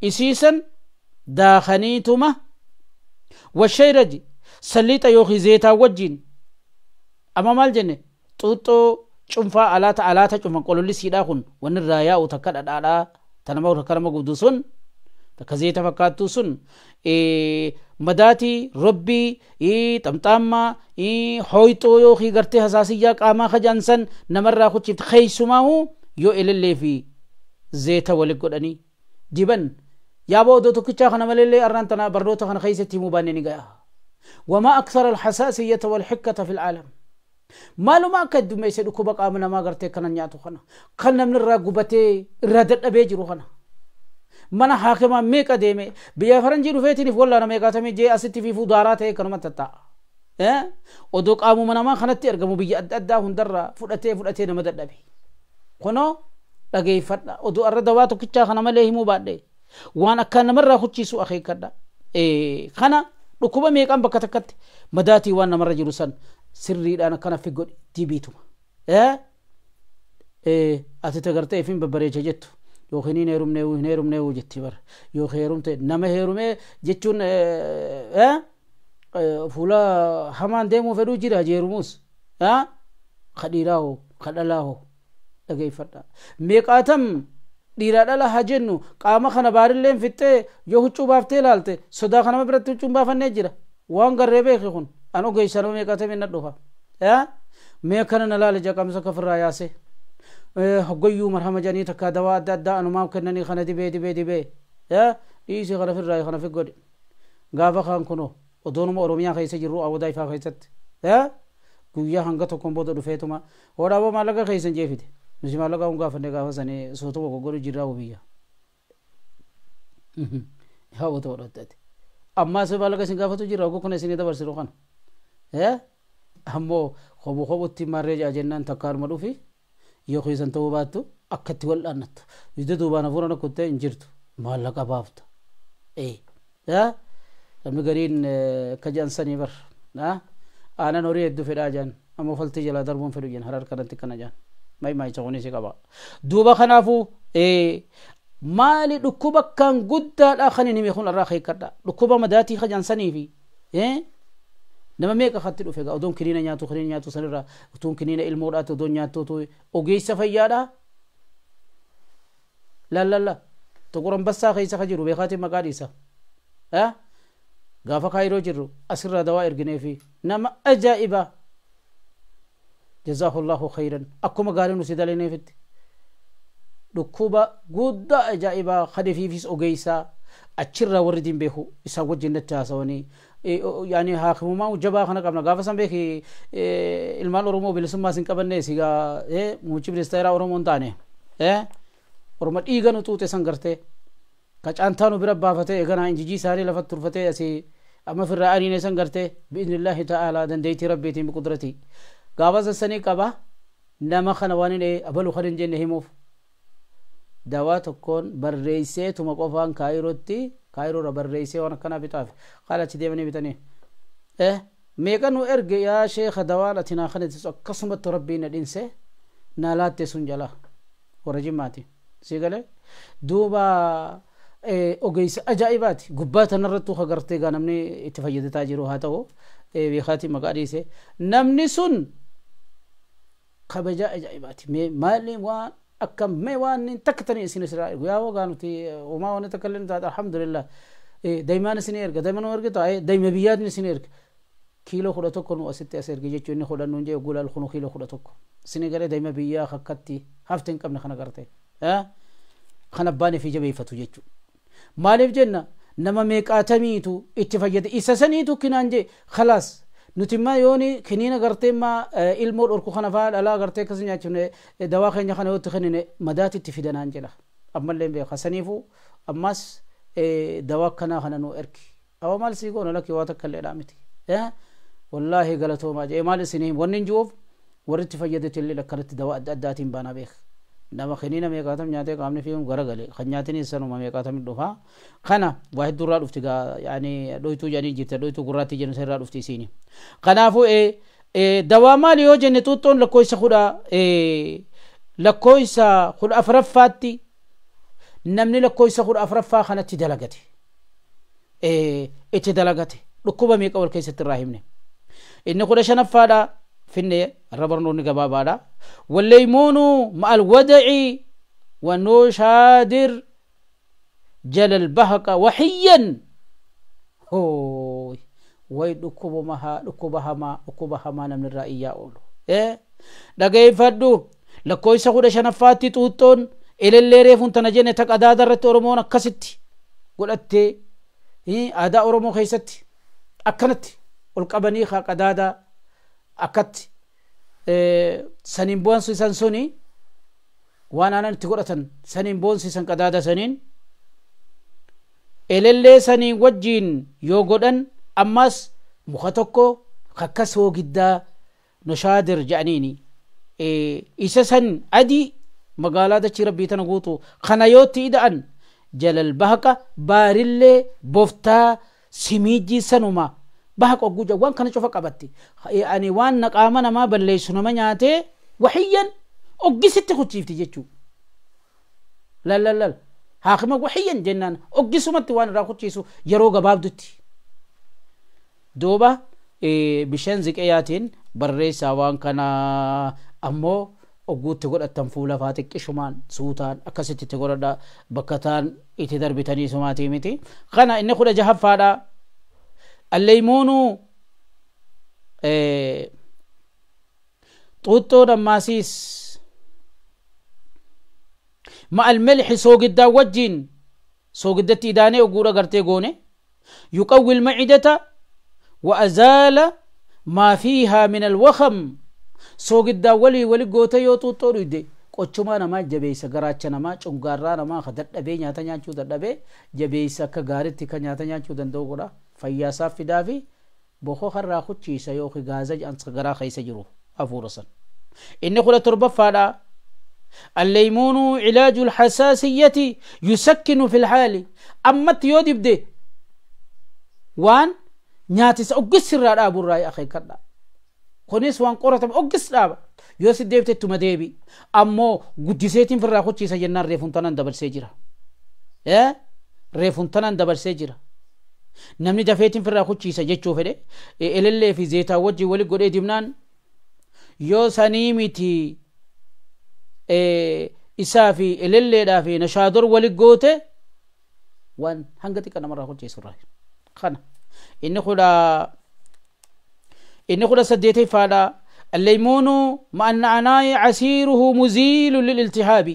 isiisan daakaniituma والشيرج سليطة يوخي زيتا وجين أما مال جنة توتو چنفا آلاتا آلاتا چنفا قولوا لي سيدا خن ون الرايا وتكاد أدادا تنمو تكرم قدوسون تكزيتا فكاتوسون مداتي ربي تمتاما حويتو يوخي غرتي حساسية قاما خجانسن نمرا خدشفت خيسماهو يو إلي في زيتا ولقدني جبن يا بو دو تكچا خنا مللي أرنتنا بردوتا خنا خيستي مباني نغا وما أكثر الحساسية والحكة في العالم مالو ما كدو ميسي دكو بقا من ما غرتي كنا نياتو خنا خنا من الراغبتي الرادد أبيجرو خنا mana haakima meeqa deeme biyya faranjii dhufeetiniif wallaana meeqaatamii jee asitti fiifuu daaraa ta'e kanuma tatta'a. Odoo qaamuma namaa kanatti argamu biyya adda addaa hundarraa fudhatee fudhatee nama dadhabe. Kunoo dhageeffadha odoo arra dawaa tokkichaa kana malee himuu baadhe waan akkaan namarraa hucciisu akeekkadha. Kana dhukkuba meeqaan bakka takkatti madaatii waan namarra jiru san sirriidhaan akkana fi godhi dibiituma. Ati tagartee ifin babbareecha jettu. Yookiin hin heerumne hin heerumne jetti bara yookiin heerumte nama heerume jechuun fuula hamaan deemuu fedhuu jira jeerumuus ka dhiiraa hoo ka dhalaa hoo dhageeffadha meeqaatam dhiiraa dhala haa jennu qaama kana baarilleen fixxee yoo huccuu baaftee ilaalte sodaa kanama biratti huccuun baafannee jira waan garree beeke kun an ogeessa nama meeqaatam hin dhufa mee kana na laale jaqamsa kafirraa yaase hoggayyuu marhama jedhanii takka dawaa adda addaa anumaaf kennanii kana dibee dibee dibee dhiisii kana firraa kana fi godhe gaafa kaan kunoo odoonuma oromiyaa keessa jirru awwadaa ifaa keessatti guyyaa hanga tokkoon booda dhufeetuma hodhaaboo maallaqa keessan jeefite nuti maallaqa hun gaafanne gaafa sanii sootuma goggodhu jirraa biyya hawwata godhatte ammaas maallaqa isin gaafatu jirra oguu kana isinii dabarsiru kana ammoo hobu hobutti marree ja'a jennaan takkaanuma dhufi yoo keessan ta'uu baattu akkatti wal dhaannattu bidda duubaan hafuura nakkuttee hin jirtu maallaqa baafta namni gariin akka jedhan sanii bar aanan horii hedduu fedhaa jedhan ammoo faltii jalaa darbuun fedhu jedhan harar kanatti kana jedhan maayimaayicha kunis qaba duuba kanaafuu maali dhukkuba kan guddaadha kan hin hime kun irraa keekkadha dhukkuba madaatii kan sanii fi nama meeqa katti dhufe egaa odoon kiniina nyaatu sanirraa otoon kiniina ilmoodhaatti odoon nyaattuutu ogeessa fayyaadha lallalla Xuqur Ambassaa keessa ka jiru beekaatiin maqaa dhiisa gaafa kaayiroo jirru asirraa dawaa ergineefi nama ajaa'ibaa jazaahullahu khayran akkuma gaarii nu si dalaneefitti dhukkuba guddaa ajaa'ibaa kadifiifis ogeessaa achirraa warri diin beeku isaan wajjin natti haasawanii yaani haakimumaa jabaa kana qabna gaafa san beeki ilmaan oromoo bilisummaa sin qabanne sigaa muummichi ministeeraa oromoo hin taane orma dhiiga nu xuuxe san gartee ka caantaa nu bira baafatee eeganaa injijii isaanii lafa turfatee asii amma firraa ariine san gartee bi'idhnillaahi ta'aalaa dandeettii rabbiitiin biqudratii gaafa sassanii qaba nama kana waan hin abalu kan hin jenne himuuf dawaa tokkoon barreessee tuma qofaan kaayirootti kaayiroorra barreessee waan akkanaa bitaaf qaala achi deemanii bitanii meeqa nu erge yaa sheekha dawaan ati naa kanatti akkasumatti rabbiin na dhinse naa laatte sun jala warra jimmaati si galee duuba ogeessa ajaa'ibaati gubbaa tanarrattuu agartee gaa namni itti fayyadataa jiru haa ta'u beekaatii maqaa dhiise namni sun kabajaa ajaa'ibaati mee maali waan akkam mee waan takka tanii isin israa ergu yaa wagaa nuti homaa waan takka illee taate alhamdulillah daa'imaan isin erga daa'imaan nu erga taa'e daa'ima biyyaatiin isin erga kiiloo 11 nu asitti as erge jechuun inni kudhan nuun jee gulaal kunu kiiloo 11 isin galee daa'ima biyyaa akkatti hafte hin qabne kana garte kan abbaan fi jabeeffatu jechuudha maaliif jenna nama meeqaatamiitu itti fayyade isa saniitu kinaan jee khalaas nuti ma yooni kiniina gartee ma ilmoo dhorku kana faa dhalaa gartee akkas nyaachifne dawaa keenya kana yoo itti kennine madaati itti fidanaan jedha ammallee beeka saniifuu ammas dawaa akkanaa kana nu ergi awa maal sii goona lakki waa takka illee miti wallaahi galatoomaa jee maal isinii wanni hin jiruuf warri itti fayyadete illee akkanatti dawaa adda addaatiin baanaa beeka nama kiniina meeqaatam nyaatee qaamni fi garagale kan nyaatanii sanuma meeqaatam dhufa kana waa hedduu irraa dhufti gaa yaani dhoytuu jedhanii jirte dhoytuu gurraattii jennu irraa dhufti isiini kanaafuu dawaa maali yoo jenne xuuxxoon lakkoofsa 14ffaatti namni lakkoofsa 14ffaa kanatti dalagate itti dalagate dhukkuba meeqa wal keessatti irraa himne inni 15ffaadha finne irra barnoonni gabaabaadha walleeymoonu ma'al wadaci wanushaadir jalal bahaqa waxiyyan hooy way dhukkuba hamaa namni irraa iyyaa oolu dhageeffadhu lakkoofsa 15ffaatti xuuxxoon elellee reefuun tana jenne ta qadaada irratti oromoon akkasitti godhattee aadaa oromoo keessatti akkanatti ol qabanii haa qadaada akkatti saniin boonsisan suni waan aanan itti godhatan saniin boonsisan qadaada saniin elellee saniin wajjiin yoo godhan ammas muka tokko kakka soogiddaa noshaadir jedhaniini isa san adii magaalaa dachii rabbii tana guutu kana yootti ida'an jalal bahaqa baarillee boftaa simiijii sanuma bahaqa ogguja waan kana cufa qabatti ani waan qaama namaa balleessu nama nyaatee waxiyyan oggisitti kuchiifti jechuu Lal haakima waxiyyan jennaan oggisumatti waan irraa kuchiisu yeroo gabaabdutti. Duuba bishaan ziqeeyaatiin barreessaa waan kana ammoo ogguutti godhattan fuula faa xiqqishumaan suutaan akkasitti itti godhadha bakka taan itti darbitanii sumaatii miti. Kana inni 16ffaadha. Alleeymuunu xuuxxoon ammaasiis ma'al milxi soogiddaa wajjiin soogiddatti idaanee ogguudha gartee goone yuqawwi almacidata wa azaala maa fiihaa min alwakam soogiddaa walii wali goote yoo xuuxxoo dhuyde qochumaa namaa jabeessa garaacha namaa cungaarraa namaa ka dadhabee nyaata nyaachuu dadhabee jabeessa akka gaaritti ka nyaata nyaachuu danda'u godha fayyaasaaf fidaa fi boko harraa kuchiisa yookiin gaaza jedhan garaa keessa jiru hafuura san. Inni 17ffaadha. الليمون علاج الحساسية يسكن في الحال أمت يودب وان نياتس أقص الرابع الرأي أخي كلا كونيس وان قرة أقص رابع يوسف ديبت تمديبي أمو قدسيتين في الراخوتشي سجلنا ريفونتان دبل سجرة ريفونتان دبل سجرة namni dafeetiin firraa kuchiisa jechuu fedhe elellee fi zeetaa wajji wali godhee dibnaan yoo sanii miti isaa fi elelleedhaa fi nashaador wali goote waan hanga xiqqa namarraa kuchiisu irraa kana inni 18ffaadha. الليمون مع النعناع عسيره مزيل للالتهاب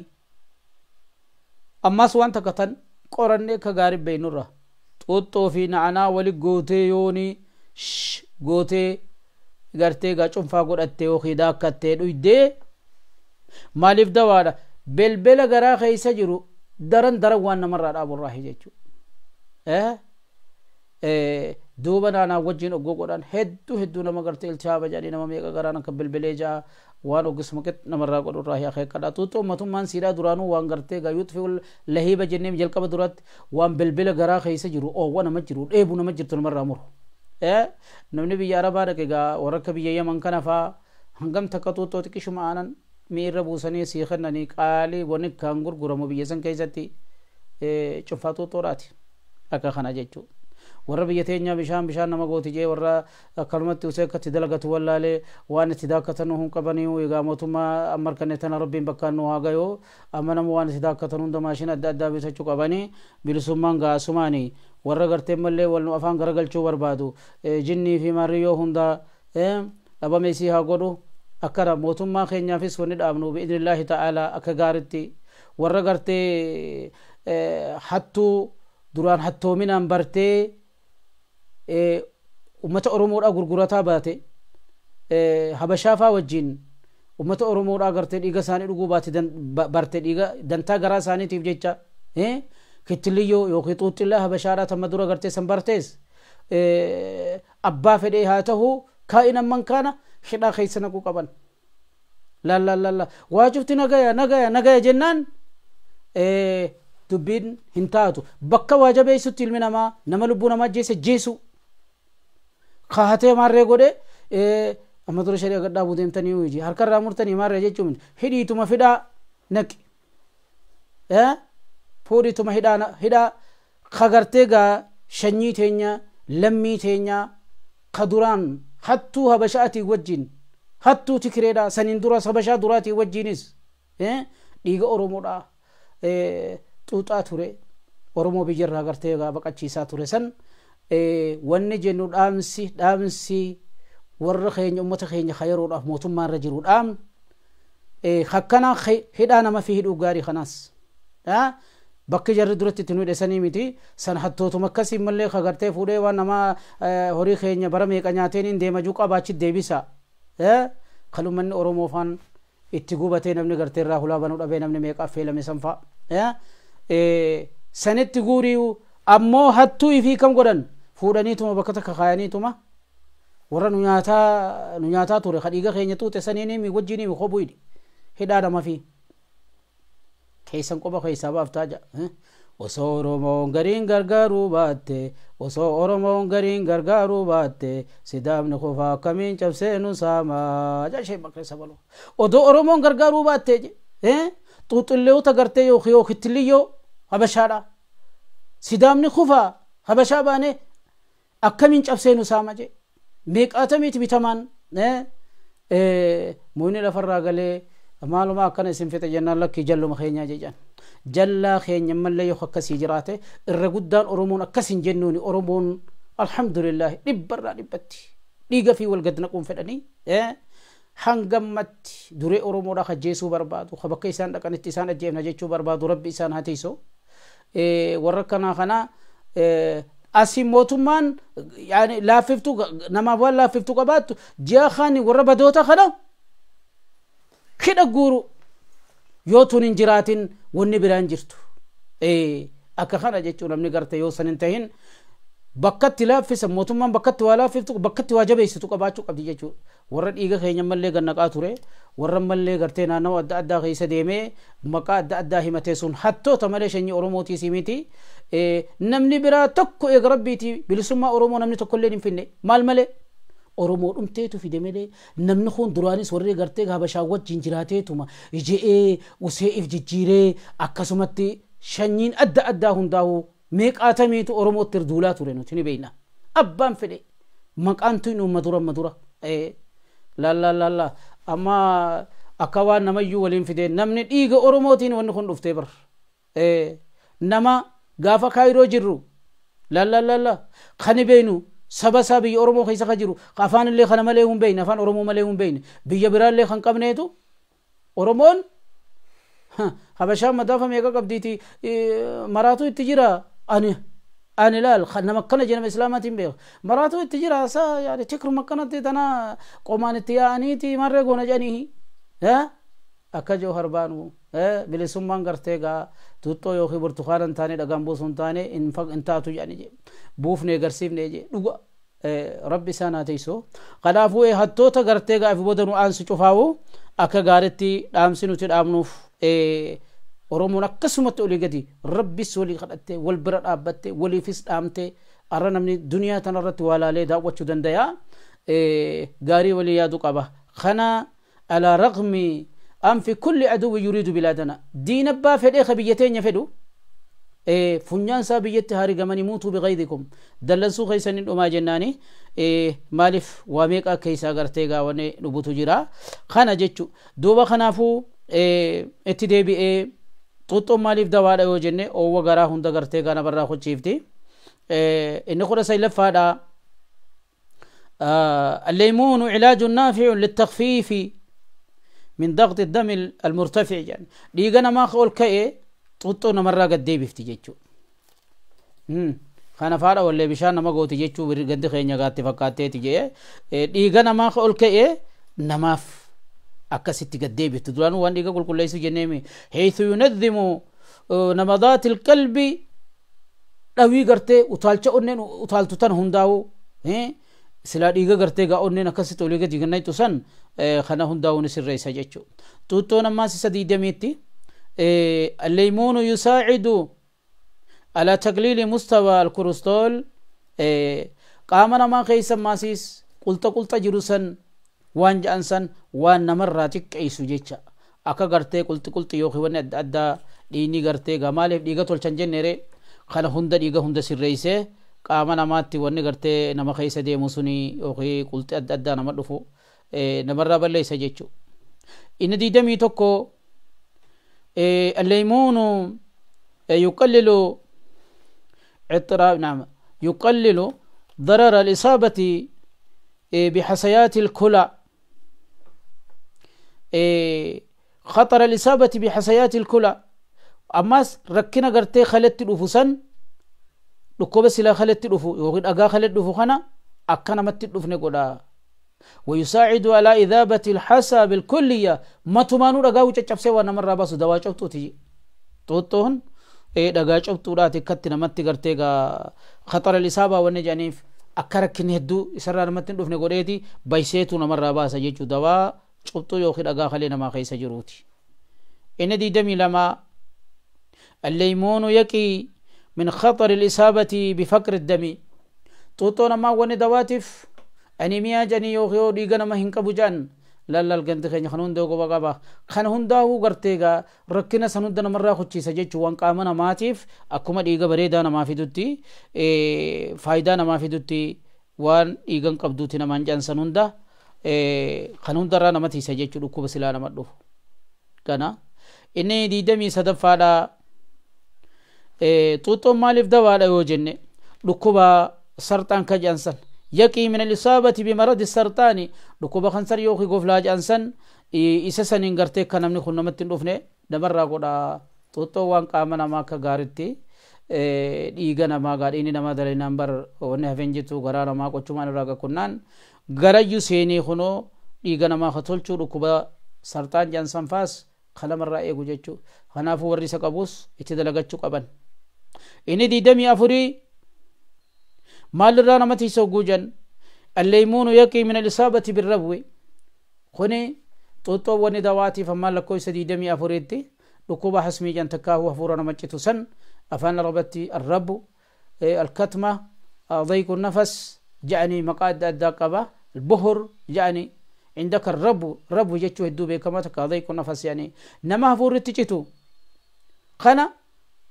أما سوان تكتن قرن كغارب بينورا xuuxxoo fi na'anaa wali gootee yooni gootee gartee gaa cunfaa godhattee yookiin daakkattee dhuydee maaliif dawaadha belbela garaa keessa jiru daran daran waan namarraa dhaaburraa jechuudha. Duuba naanaa wajjin oggoo godhan hedduu hedduu nama gartee iltihaaba jedhanii nama meeqa garaan akka belbelee ja'a waan oggisuma namarraa godhurraa akeekkadha. Xuuxxoo ummatummaan siidhaa duraanuu waan gartee gaayuutu fi lahiiba jennee jalqaba duratti waan belbela garaa keessa jiru oowwa nama jiru dheebuu nama jirtu namarraa muru. Namni biyya Arabaa dhaqe gaa warra akka biyya Yaman kana faa hangam takka xuuxxoo xiqqishuma aanan mi'irra buusanii sii kennanii qaalii wanni kan gurguramu biyya san keessatti cuffaa xuuxxoodhaati akka kana jechuudha. Warra biyya teenyaa bishaan bishaan nama gooti jee warra akkanumatti usee akkatti dalagatu wallaalee waan itti daakkatan hun qabanii egaa mootummaa amma harkanne tana rabbiin bakkaan nu haa gayoo amma nama waan itti daakkatan hunda maashina adda addaa bitachuu qabanii bilisummaan gaasumaanii warra gartee mallee wal nu afaan garagalchuu barbaadu jinnii fi maariyyoo hunda dhabame sii haa godhu akkana mootummaa keenyaafis wanni dhaabnu bi'idhnillaahi ta'aalaa akka gaaritti warra gartee hattuu duraan hattoominaan bartee ummata Oromoodhaa gurgurataa baate Habashaafaa wajjin ummata Oromoodhaa gartee dhiiga isaanii dhuguu baate barte dhiiga dantaa garaa isaaniitiif jecha kittiliyyoo yookiin xuuxxillaa Habashaadhaa tamma dura gartee san bartees abbaa fedhee haa ta'u kaa'in amman kana hidhaa keessa naquu qaban. Laallallalla waa cufti nagaya nagaya nagaya jennaan dubbiin hin taatu bakka waa jabeessutti ilmi namaa nama lubbuu namaa jeesse jeesu kahatee maarree godhe amma dura sharii gadhaa buudeemtanii hojii harkarraa murtanii maarree jechuun hidhiituma fidhaa naqi fuudhiituma hidhaa kagartee gaa shanyii teenya lammii teenya ka duraan hattuu habashaatii wajjin hattuu tikireedhaa saniin duras habashaa duraatii wajjinis dhiiga Oromoodhaa xuuxaa ture Oromoo biyyarraa gartee gaa baqachiisaa ture san wanni jennu dhaamsi dhaamsi warra keenya ummata keenya yeroodhaaf mootummaa irra jiru dhaam hakkanaa hidhaa nama fi hidhuu gaarii kanaas bakki jarri duratti itti nu hidhesanii miti san hattootuma akkasii mallee kagartee fuudhee waan namaa horii keenya bara meeqa nyaateen hin deema juu qabaachi deebisa kan uummanni Oromoo faan itti gubatee namni gartee irraa hulaa banuu dhabee namni meeqa affeelame san fa'a sanitti guuriyu ammoo hattuu ifii kam godhan fuudhaniituma bakka takka kaayaniituma warra nu nyaataa ture ka dhiiga keenya xuuxe saniin wajjin hobuu hidhi hidhaa nama fi keessan qoba keessaa baaftaa ja'a osoo Oromoon gariin gargaaruu baatte osoo Oromoon gariin gargaaruu baatte sidaamni qofaa akkamiin cabsee nu saamaa jaa ishee bakka isa baloo odoo Oromoon gargaaruu baatte Xuuxilleewota gartee yookiin kittiliyyoo habashaadha. Sidaamni kufaa habashaa baanee akkamiin cabsee nu saama jee meeqaatamiiti bitamaan muyni lafarraa galee maaluma akkana isin fixe jennaan lakkii jalluma keenyaa jedhan. Jallaa keenya mallee yoo akkasii jiraate irra guddaan Oromoon akkas hin jennuuni. Oromoon alhamdulillah dhibbarraa dhibbatti dhiiga fi wal gad naquun fedhanii hangammatti duree Oromoodhaa ajjeesuu barbaadu bakka isaan dhaqanitti isaan ajjeefna jechuu barbaadu rabbi isaan haa tiisu. Warra kanaa kana asii mootummaan laaffiftuu namaaf waan laaffiftuu qabaattu ji'a kaani warra badoota kana hidha guuru yoo tun hin jiraatin wanni biraan jirtu. Akka kana jechuun namni garte yoo san hin tahin bakkatti laaffisa mootummaan bakkatti waa laaffiftu bakkatti waa jabeessitu qabaachuu qabdi jechuudha. Warra dhiiga keenya mallee gannaqaa ture warra mallee gartee naannawa adda addaa keessa deemee maqaa adda addaa himatee sun hattoota malee sanyii Oromootiis miti. Namni biraa tokko eega rabbiiti bilisummaa Oromoo namni tokkollee hin finne maal malee Oromoo dhumteetu fide malee namni kun duraanis warri gartee habashaa wajjin jiraateetuma je'ee usee if jijjiiree akkasumatti sanyiin adda addaa hundaa'u meeqaatamiitu Oromootti duulaa ture nuti ni beekna. Abbaan fedhe maqaan tun madura madura la la la la amma akka waan namayyuu waliin fide namni dhiiga Oromootiin wanni kun dhuftee bar nama gaafa Kaayiroo jirru la la la la kan beenu saba isaa biyya Oromoo keessa kan jiru afaan illee kana malee hin beekne afaan Oromoo malee hin beekne biyya biraallee kan qabneetu Oromoon habashaan madaafa meeqa qabdiiti maraatu itti jira ani ani laal nama akkana jedhama islaamaatiin beeku maraatu itti jira saa yaani tikruma akkanatti tana qomaan itti yaa'aniiti marree goona jedhanii akka Jawhar baanu bilisummaan gartee gaa tuuxxoo yookiin burtukaana hin taane dhagaan buusuu hin taane hin taatu jedhanii buufnee garsiifnee jee dhuga rabbi isaan haa teessu. Kanaafuu hattoota gartee gaa fi booda nu aansi cufaawu akka gaaritti dhaamsi nuti dhaamnuuf Oromoon akkasumatti olii gadi rabbis walii kadhattee wal bira dhaabbattee waliifis dhaamtee arra namni duniyaa tanarratti waa laalee daawwachuu danda'a gaarii walii yaadu qaba. Kana alaa raqmi أنف كل عدو يريد بلادنا دين با فدي خبيتين يفدو فنيان سابيت هاري غمني موتوا بغيظكم دلنسو خيسن وما جناني مالف وميقا كيسا غرتي غاوني نبوتو جرا خانا جچو دوبا خنافو اتدي بي طوطو مالف دوادا يو جنه او وغرا هوند غرتي غانا برا خو چيفتي ان خدا سيلفادا الليمون علاج نافع للتخفيف من ضغط الدم المرتفع يعني ديغنا ما خول كاي طوطو نمرا قد بيفتي جچو خانا فارا ولا بشان ما غوتي جچو برغند خينيا غاتي فكاتي تي ديغنا ما خول كاي نماف اكستي قد بيفت دولانو وان ديغا كل كليسو جنيمي حيث ينظم نبضات القلب دوي غرتي وتالچا اونن وتالتو تن هونداو سلا ديغا غرتي غا اونن اكستي اوليغا ديغناي تسن خنا هنداون سريسا جچو توتو نماس سديدميتي الليمون يساعد على تقليل مستوى الكوليسترول قامنا ما خيس ماسيس قلت قلت جروسن وان جانسن وان نمراتك ايسو جچا اكا غرتي قلت قلت يوخي ون ادى ديني غرتي غمالف ديغا تولچن جنري خنا هند ديغا هند سريسه قامنا ماتي ون غرتي نما خيس ديموسني يوخي قلت ادى ادى نما دفو نمرة بليس جيتشو إن دي دمي توكو الليمون يقلل اضطراب نعم يقلل ضرر الإصابة بحصيات الكلى خطر الإصابة بحصيات الكلى أماس ركنا قرتي خلت الأفسن لكوبس لا خلت الأفو يوغد أقا خلت الأفو خنا أكنا مت الأف نقولا ويساعد على إذابة الحصى بالكلية ما تمانو رغاو چچبسه وانا مره باسو دوا چبتو تي توتون دغا چبتو راتي كتنا مت غرتي غا خطر الإصابة ونجانيف أكركن هدو إسرار متن دفن غوريتي بايسيتو نمر باسا جيچو دوا چبتو يوخي دغا خلينا ما خيس جروتي إن دي دمي لما الليمون يكي من خطر الإصابة بفقر الدم توتون ما ون دواتف أنيميا جاني يوخيو ديغنا ما هنكبو جان Lallal gandi keenya kan hunda goba qaba. Kan hundaa'uu gartee gaa rakkina san hunda namarraa kuchiisa jechuun waan qaama namaatiif akkuma dhiiga bareedaa namaa fidutti faayidaa namaa fidutti waan dhiigan qabduuti namaan jaansan hunda kan hundarraa nama tiisa jechuun dhukkuba silaa nama dhufu. Kana inni 23ffaadha. Xuuxxoon maaliif dawaadha yoo jenne dhukkuba sarxaan ka jaansan. يقي من الإصابة بمرض السرطان ركوب خنصر يوخي غفلاج أنسن إسا سنين غرتي كنمني خنمتين دفنه دمرا قدا توتو وان قامنا ما كغارتي dhiiga namaa gaadhiini nama dalinaan bar wanni hafeen jettu garaa namaa qochumaan irraa gakunnaan garayyu seenee kunoo dhiiga namaa ka tolchuu dhukkuba sarxaan jaansan faas kalamarraa eegu jechuu. Kanaafuu warri isa qabus itti dalagachuu qaban. Inni 24 maalirraa namatti isa guujan alleeymuunu yaqii min alisaabati birrabwi kuni xuuxxoo wanni dawaatiif ammaan lakkoo isa 24tti dhukkuba hasmii jan takkaahuu hafuura nama citu san afaan arabatti arrabu alkatma ضيق النفس جعني مقاد الدقبة البهر جعني عندك الرب رب جتشو هدو بكما تكا ضيق النفس يعني نما هفور تجتو خنا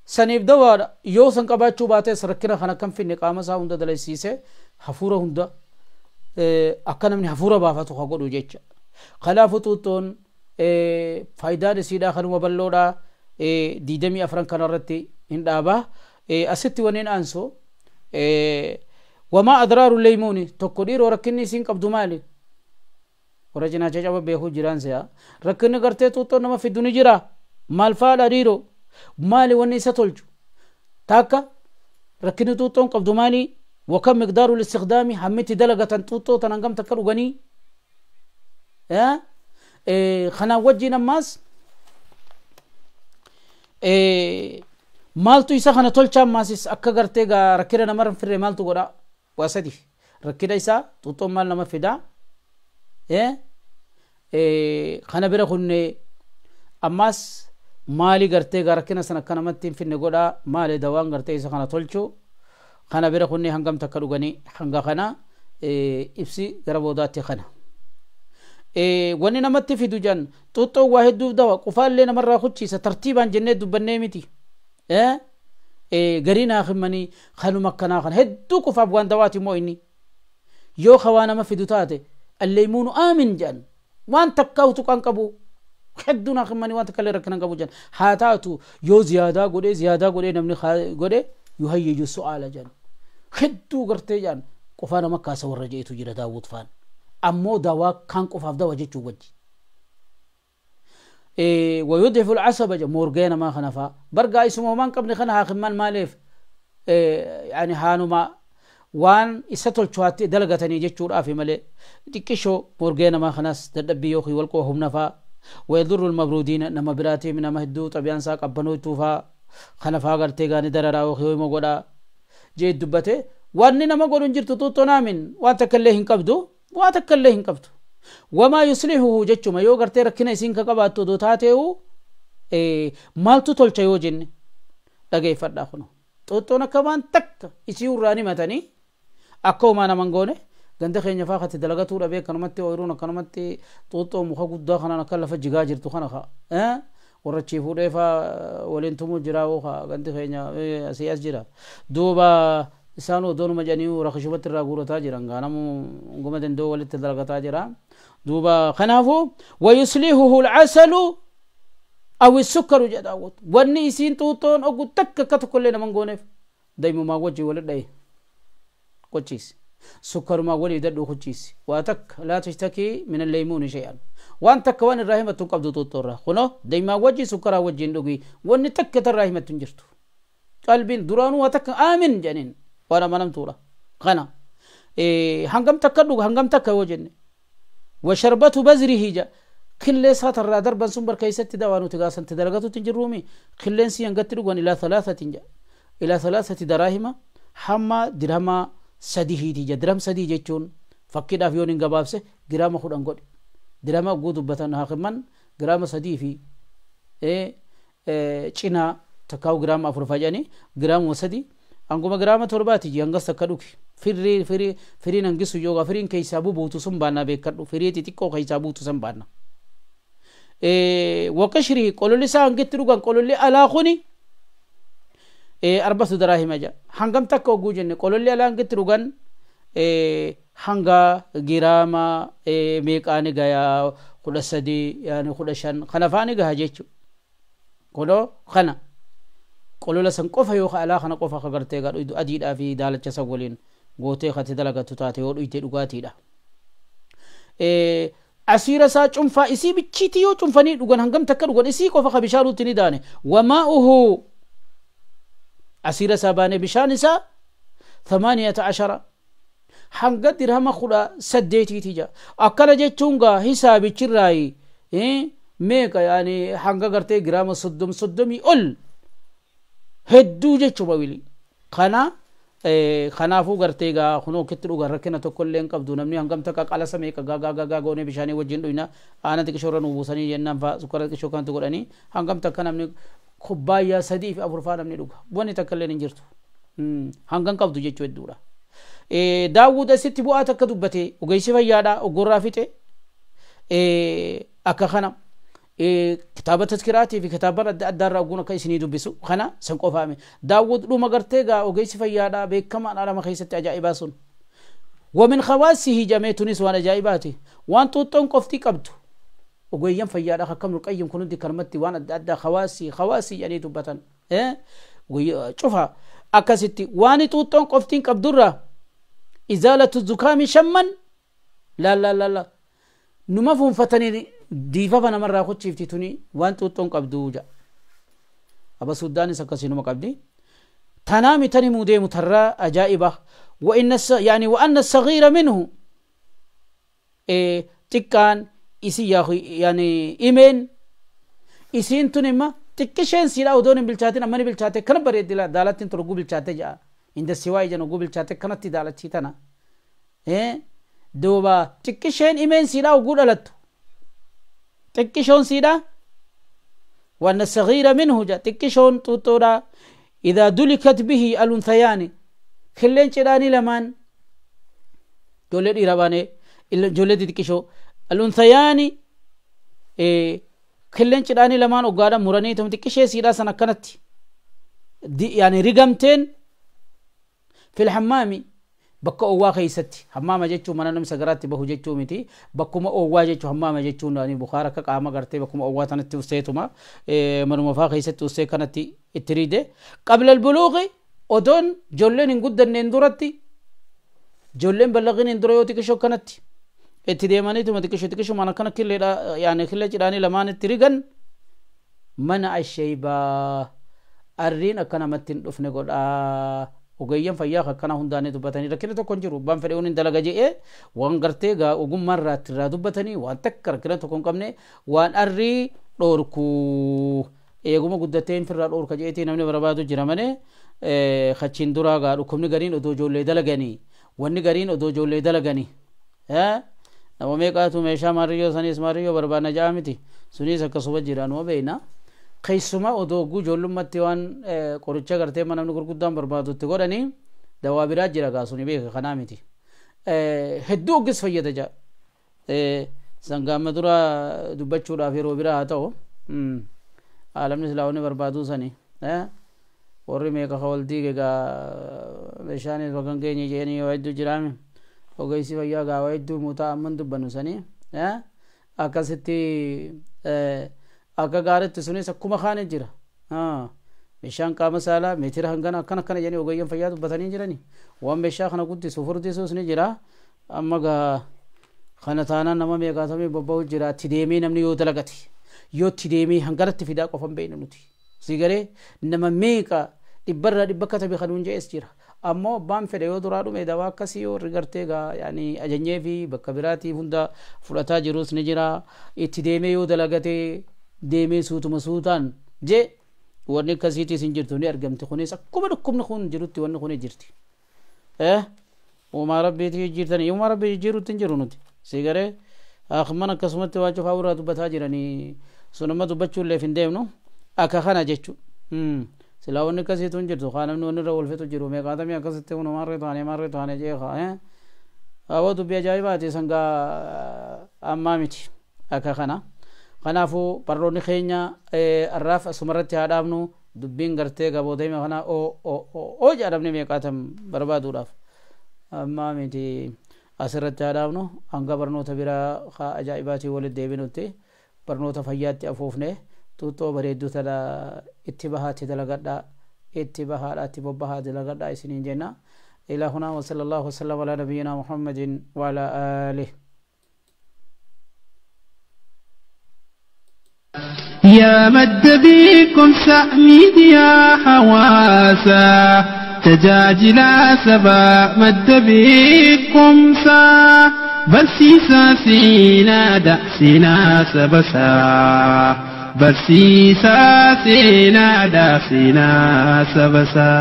سنيف دوا يوسن قباتشو باتي سركنا خنا كم في النقامة سا هندا دلسيسة هفورة هندا أكنا من هفورة بافتو خقولو جتش خلافو توتون فايدان سيدا خنو بلودا ديدمي أفران كنرتي هندابا أستي ونين أنسو وما أضرار الليمون تقدير وركني سين قبض مالي ورجنا جاب بيهو جيران سيا ركني قرتي توتو نما في الدنيا جرا مال فال أديرو مالي وني ستولجو تاكا ركني توتو قبض مالي وكم مقدار الاستخدام همتي دلقة توتو تنقم تكرو غني خنا وجي نماس maaltu isa kana tolchaa maasis akka gartee gaa rakkina namarra firre maaltu godha waa sadi rakkina isaa xuuxxoon maal nama fidaa kana bira kunne ammas maali gartee gaa rakkina sana akka namatti hin finne godha maali dawaan gartee isa kana tolchu kana bira kunne hangam takka dhuganii hanga kana ibsi gara boodaatti kana wanni namatti fidu jan xuuxxoon waa hedduuf dawa qufaallee namarraa kuchiisa tartiibaan jennee dubbannee miti gariin himanii kanuma akkanaa kana hedduu qofaaf waan dawaati immoo inni yoo hawaa nama fidu taate alleeymuunu aamin jedhan waan takka utuqaan qabu hedduun himanii waan takka illee rakkina qabu jedhan haa taatu yoo ziyaadaa godhee namni godhe yuhayyiju su'aala jedhan hedduu gartee jedhan qofaa nama kaasa warra jeetu jira daawwut faan ammoo dawaa kaan qofaaf dawa jechuu wajji. ويضعف العصب مورجانا ما خنفا برقا اسمه من قبل خنها خمان مالف يعني هانوما وان استل شواتي دلقتني جتشور افي ملي ديكشو مورجانا ما خناس تدبي يوخي والقوهم نفا ويضر المبرودين نما براتي من مهدو طبيان ساق ابنو توفا خنفا غرتي غاني دررا وخي وما غدا جي دبته وان نما غدون جرتو توتو وان تكلهن قبدو وان تكلهن قبدو وما يصلحه جچما يو غرتي ركنا اسين كقباتو دو تاتيو مالتو تولچا يو جن دغي فدا خنو توتونا كمان تك اسي وراني متني اكو ما نمنغونه غند خينيا فاخت دلغتو دبه كنمتي ويرون كنمتي توتو مخ غدا خنا كلف جيغا جيرتو خنا خا ورچي فوديفا ولنتمو جراو خا غند خينيا اسي اس جرا دوبا isaanu odoonuma jedhanii rakishubatti irraa guurataa jiran gaanamu guma danda'u walitti dalagataa jira duuba kanaafuu wayuslihuhu alcasalu aw isukkaru jedha daawwatu wanni isiin xuuxxoon ogu takka akka tokkollee naman gooneef daimumaa wajji walit dhaye qochiisi sukkarumaa walii dadhuu qochiisi waa takka laa tashtakii min alleymuuni shay'an waan takka waan irraa himattu hin qabdu xuuxxoo irraa kunoo daimaa wajji sukkaraa wajjiin dhugi wanni takka tarraa himattu hin jirtu qalbiin duraanuu waa takka aamin jedhaniin وانا ما نمتورا غنا هنقم تكدو هنقم تكا وجن وشربته بزره جا كل ساتر دربا سنبر كيست دوانو تقاسن تدرغتو تنجرومي خلين سيان قتلو الى ثلاثة جا الى ثلاثة دراهم حما درهما سديه تيجا درهم سدي جيتشون فكيد افيونين قبابسه جرام خدان قد درهم قودو بتن هاخمن جرام سدي في چنا تكاو جرام افرفاجاني جرام وسدي anguma giraama torbaati hangas takka dhugi Firii firii firiin hangisu yookaan firiin keessaa bubuutu sun baanna beekadhu firii xixiqqoo keessaa buutu sun baanna. Waqashrii qololli isaa hangitti dhugan qololli alaa kuni 4 daraahima jedha. Hangam takka hogguu jenne qololli alaa hangitti dhugan hanga giraama meeqaani gayaa 13 yaani 15 kana faani gaha jechuudha. Kunoo kana qolola san qofa yoo alaa kana qofa ka gartee gadhu adiidhaa fi daalacha san waliin gootee kate dalagatu taate yoo dhuyte dhugaatiidha. Asiira isaa cunfaa isii bichiitii yoo cunfanii dhugan hangam takka dhugan isii qofa ka bishaanutti ni daane. Wamaa'uhu asiira isaa baane bishaan isaa 18 hanga dirhama 18 jira. Akkana jechuun gaa hisaabichirraayi meeqa yaani hanga gartee giraama 30 ol hedduu jechuudha wili. Kana kanaafuu gartee gaa kunoo kitti dhugan rakkina tokkollee hin qabdu namni hangam takka qalasa meeqa gaa gaa gaa goonee bishaanii wajjin dhuyna aanaa xiqqishoo irra nu buusanii jennaan faa sukkara xiqqishoo kanatti godhanii hangam takka namni kubbaayyaa 3 fi 4 faa namni dhuga wanni takka illee hin jirtu hangam qabdu jechuu hedduudha. Daawud asitti bu'aa takka dubbate ogeessi fayyaadha ogorraa fixe akka kana kitaaba tazkiraatii fi kitaaba adda addaarraa oguun akka isinii dubbisu kana san qofaame. Daawud dhuma gartee gaa ogeessi fayyaadha beekamaan alama keessatti ajaa'ibaa sun. Wamin khawaasihi jamee tunis waan ajaa'ibaati. Waan xuuxxoon qofti qabdu ogeeyyan fayyaadha akkam Nurqayyim kun hundi kanumatti waan adda addaa khawaasii khawaasii jedhanii dubbatan. Cufa akkasitti waan xuuxxoon qoftiin qabdurraa izaalatu zukaami shamman la la la la numa fuunfatanii diifafa namarraa kuchiifti tuni waan xuuxxoon qabdu jedha. Aba Suudaanis akkasii numa qabdi. Tanaami tani muu deemu tarraa ajaa'iba. Yani wa'anna sagiira minhu xiqqaan isii yani imeen isiin tun imma xiqqisheen siidhaa odoon hin bilchaatin amma ni bilchaate kana bareeddi daalattiin tun oguu bilchaate jedha. Inda siwaa ijaan oguu bilchaate kanatti daalachii tana. Duuba xiqqisheen imeen siidhaa oguu dhalattu. Xiqqishoon siidhaa wanna sagiira minhu jedha xiqqishoon xuuxxoodhaa idaa dulikat bihi alunthayaani killeen cidhaanii lamaan ijoollee dhiira baanee ijoollee xixiqqishoo alunthayaani killeen cidhaanii lamaan oggaadha muranii tum xiqqishee siidhaa san akkanatti yaani rigamteen fil hammaami bakka owwaa keessatti hammaama jechuun mana namni sagaraatti bahu jechuu miti bakkuma owwaa jechuun hammaama jechuun ani bukaara akka qaama gartee bakkuma owwaa tanatti usseetuma manuma faa keessatti ussee kanatti itti riide qabla albuluuqi odoon ijoolleen hin guddanneen duratti ijoolleen ballaqin hin dura yoo xiqqishoo kanatti itti deemaniituma xiqqishoo xiqqishumaan akkana killeedha yaani killee cidhaanii lamaan itti rigan mana asheebaa arriin akka namatti hin dhufne godhaa. Ogeeyyan fayyaa akkana hundaanii dubbatanii rakkina tokko hin jiru abbaan fedhe hin dalaga je'ee waan gartee gaa ogummaa irraa irraa dubbatanii waan takka rakkina tokko hin qabne waan arrii dhoorku eeguma guddatee hin firraa dhoorka je'eetii namni barbaadu jira malee kachiin duraa gaa dhukkubni gariin odoo ijoollee dalaganii wanni gariin odoo ijoollee dalaganii nama meeqaatu meeshaa maariyyoo saniis maariyyoo barbaadna ja'a miti sunis akkasuma jira numa beekna. Keessumaa odoo oguu ijoollummaatti waan qoricha gartee mana namni gurguddaan barbaadutti godhanii dawaa biraa jira gaa suni beeka kanaa miti. Hedduu oggis fayyada jaa. Sangaama dura dubbachuudhaaf yeroo biraa haa ta'u alamni silaa wanni barbaaduu sani warri meeqa ka wal diige gaa meeshaanis bakka hin geenye jedhanii waa hedduu jiraame ogeessi fayyaa gaa waa hedduu mutaa amman dubbannu sanii akkasitti akka gaaritti sunis akkuma kaane jira. Meeshaan qaama saalaa meetira hangana akkana akkana jedhanii ogeeyyan fayyaa dubbatanii jirani. Waan meeshaa kana guddisu furdisuus ni jira. Amma gaa kana taanaan nama meeqaatamee bobba'u jira. Itti deemee namni yoo dalagate yoo itti deemee hanganatti fidaa qofa hin beeknu nuti. Si galee nama meeqa dhibbarraa dhibba katabe kan nuun je'es jira. Ammoo abbaan fedhe yoo duraa dhume dawaa akkasii yoo warri gartee gaa yaani ajanyee fi bakka biraatii hunda fudhataa jirus ni jira. Itti deemee yoo dalagate deemee suutuma suutaan je wanni akkasiitis hin jirtu ni argamti. Kunis akkuma dhukkubni kun jirutti wanni kun jirti. Uumaa rabbiitii jijjiirtanii uumaa rabbii jijjiirutti hin jiru nuti. Si garee akman akkasumatti waan cufaa irraa dubbataa jiranii sunuma dubbachuulleef hin deemnu akka kana jechuudha. Silaa wanni akkasiitu hin jirtu kaa namni wanni irra wal fixu jiru meeqaatamii akkasitti kun maarree taane maarree taane jee kaa awwa dubbii ajaa'ibaati sangaa ammaa miti akka kana. Kanaafuu barnoonni keenya arraaf asumarratti haa dhaabnu. Dubbiin gartee gabootayma kana o o o o jedhamne meeqaatam barbaaduudhaaf ammaa miti, asirratti haa dhaabnu. Hanga barnoota biraa kaa ajaa'ibaatii walitti deebinutti barnoota fayyaatti afuufne xuuxxoo bareedduu tana itti bahaatti dalagadhaa, itti bahaadha, itti bobbahaa dalagadhaa isiniin jenna. إلى هنا وصلى الله وسلم على نبينا محمد وعلى آله. يا مد بكم سأميد يا حواسا تجاجلا سبا مد بكم سا برسيسا سينا دا سينا سبسا برسيسا سينا دا سينا سبسا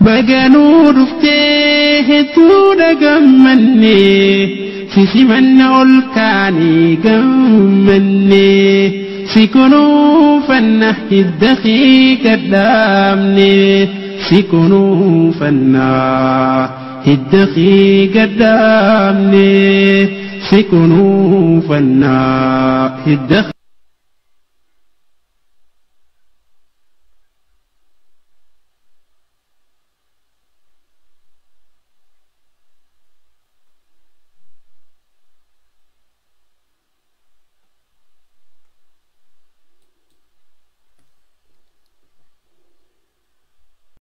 بقنور فتيه تودا قمني سيسمن أولكاني قمني سيكونوا فنه الدخي قدامني سيكونوا فنه الدخي قدامني سيكونوا فنه الدخي.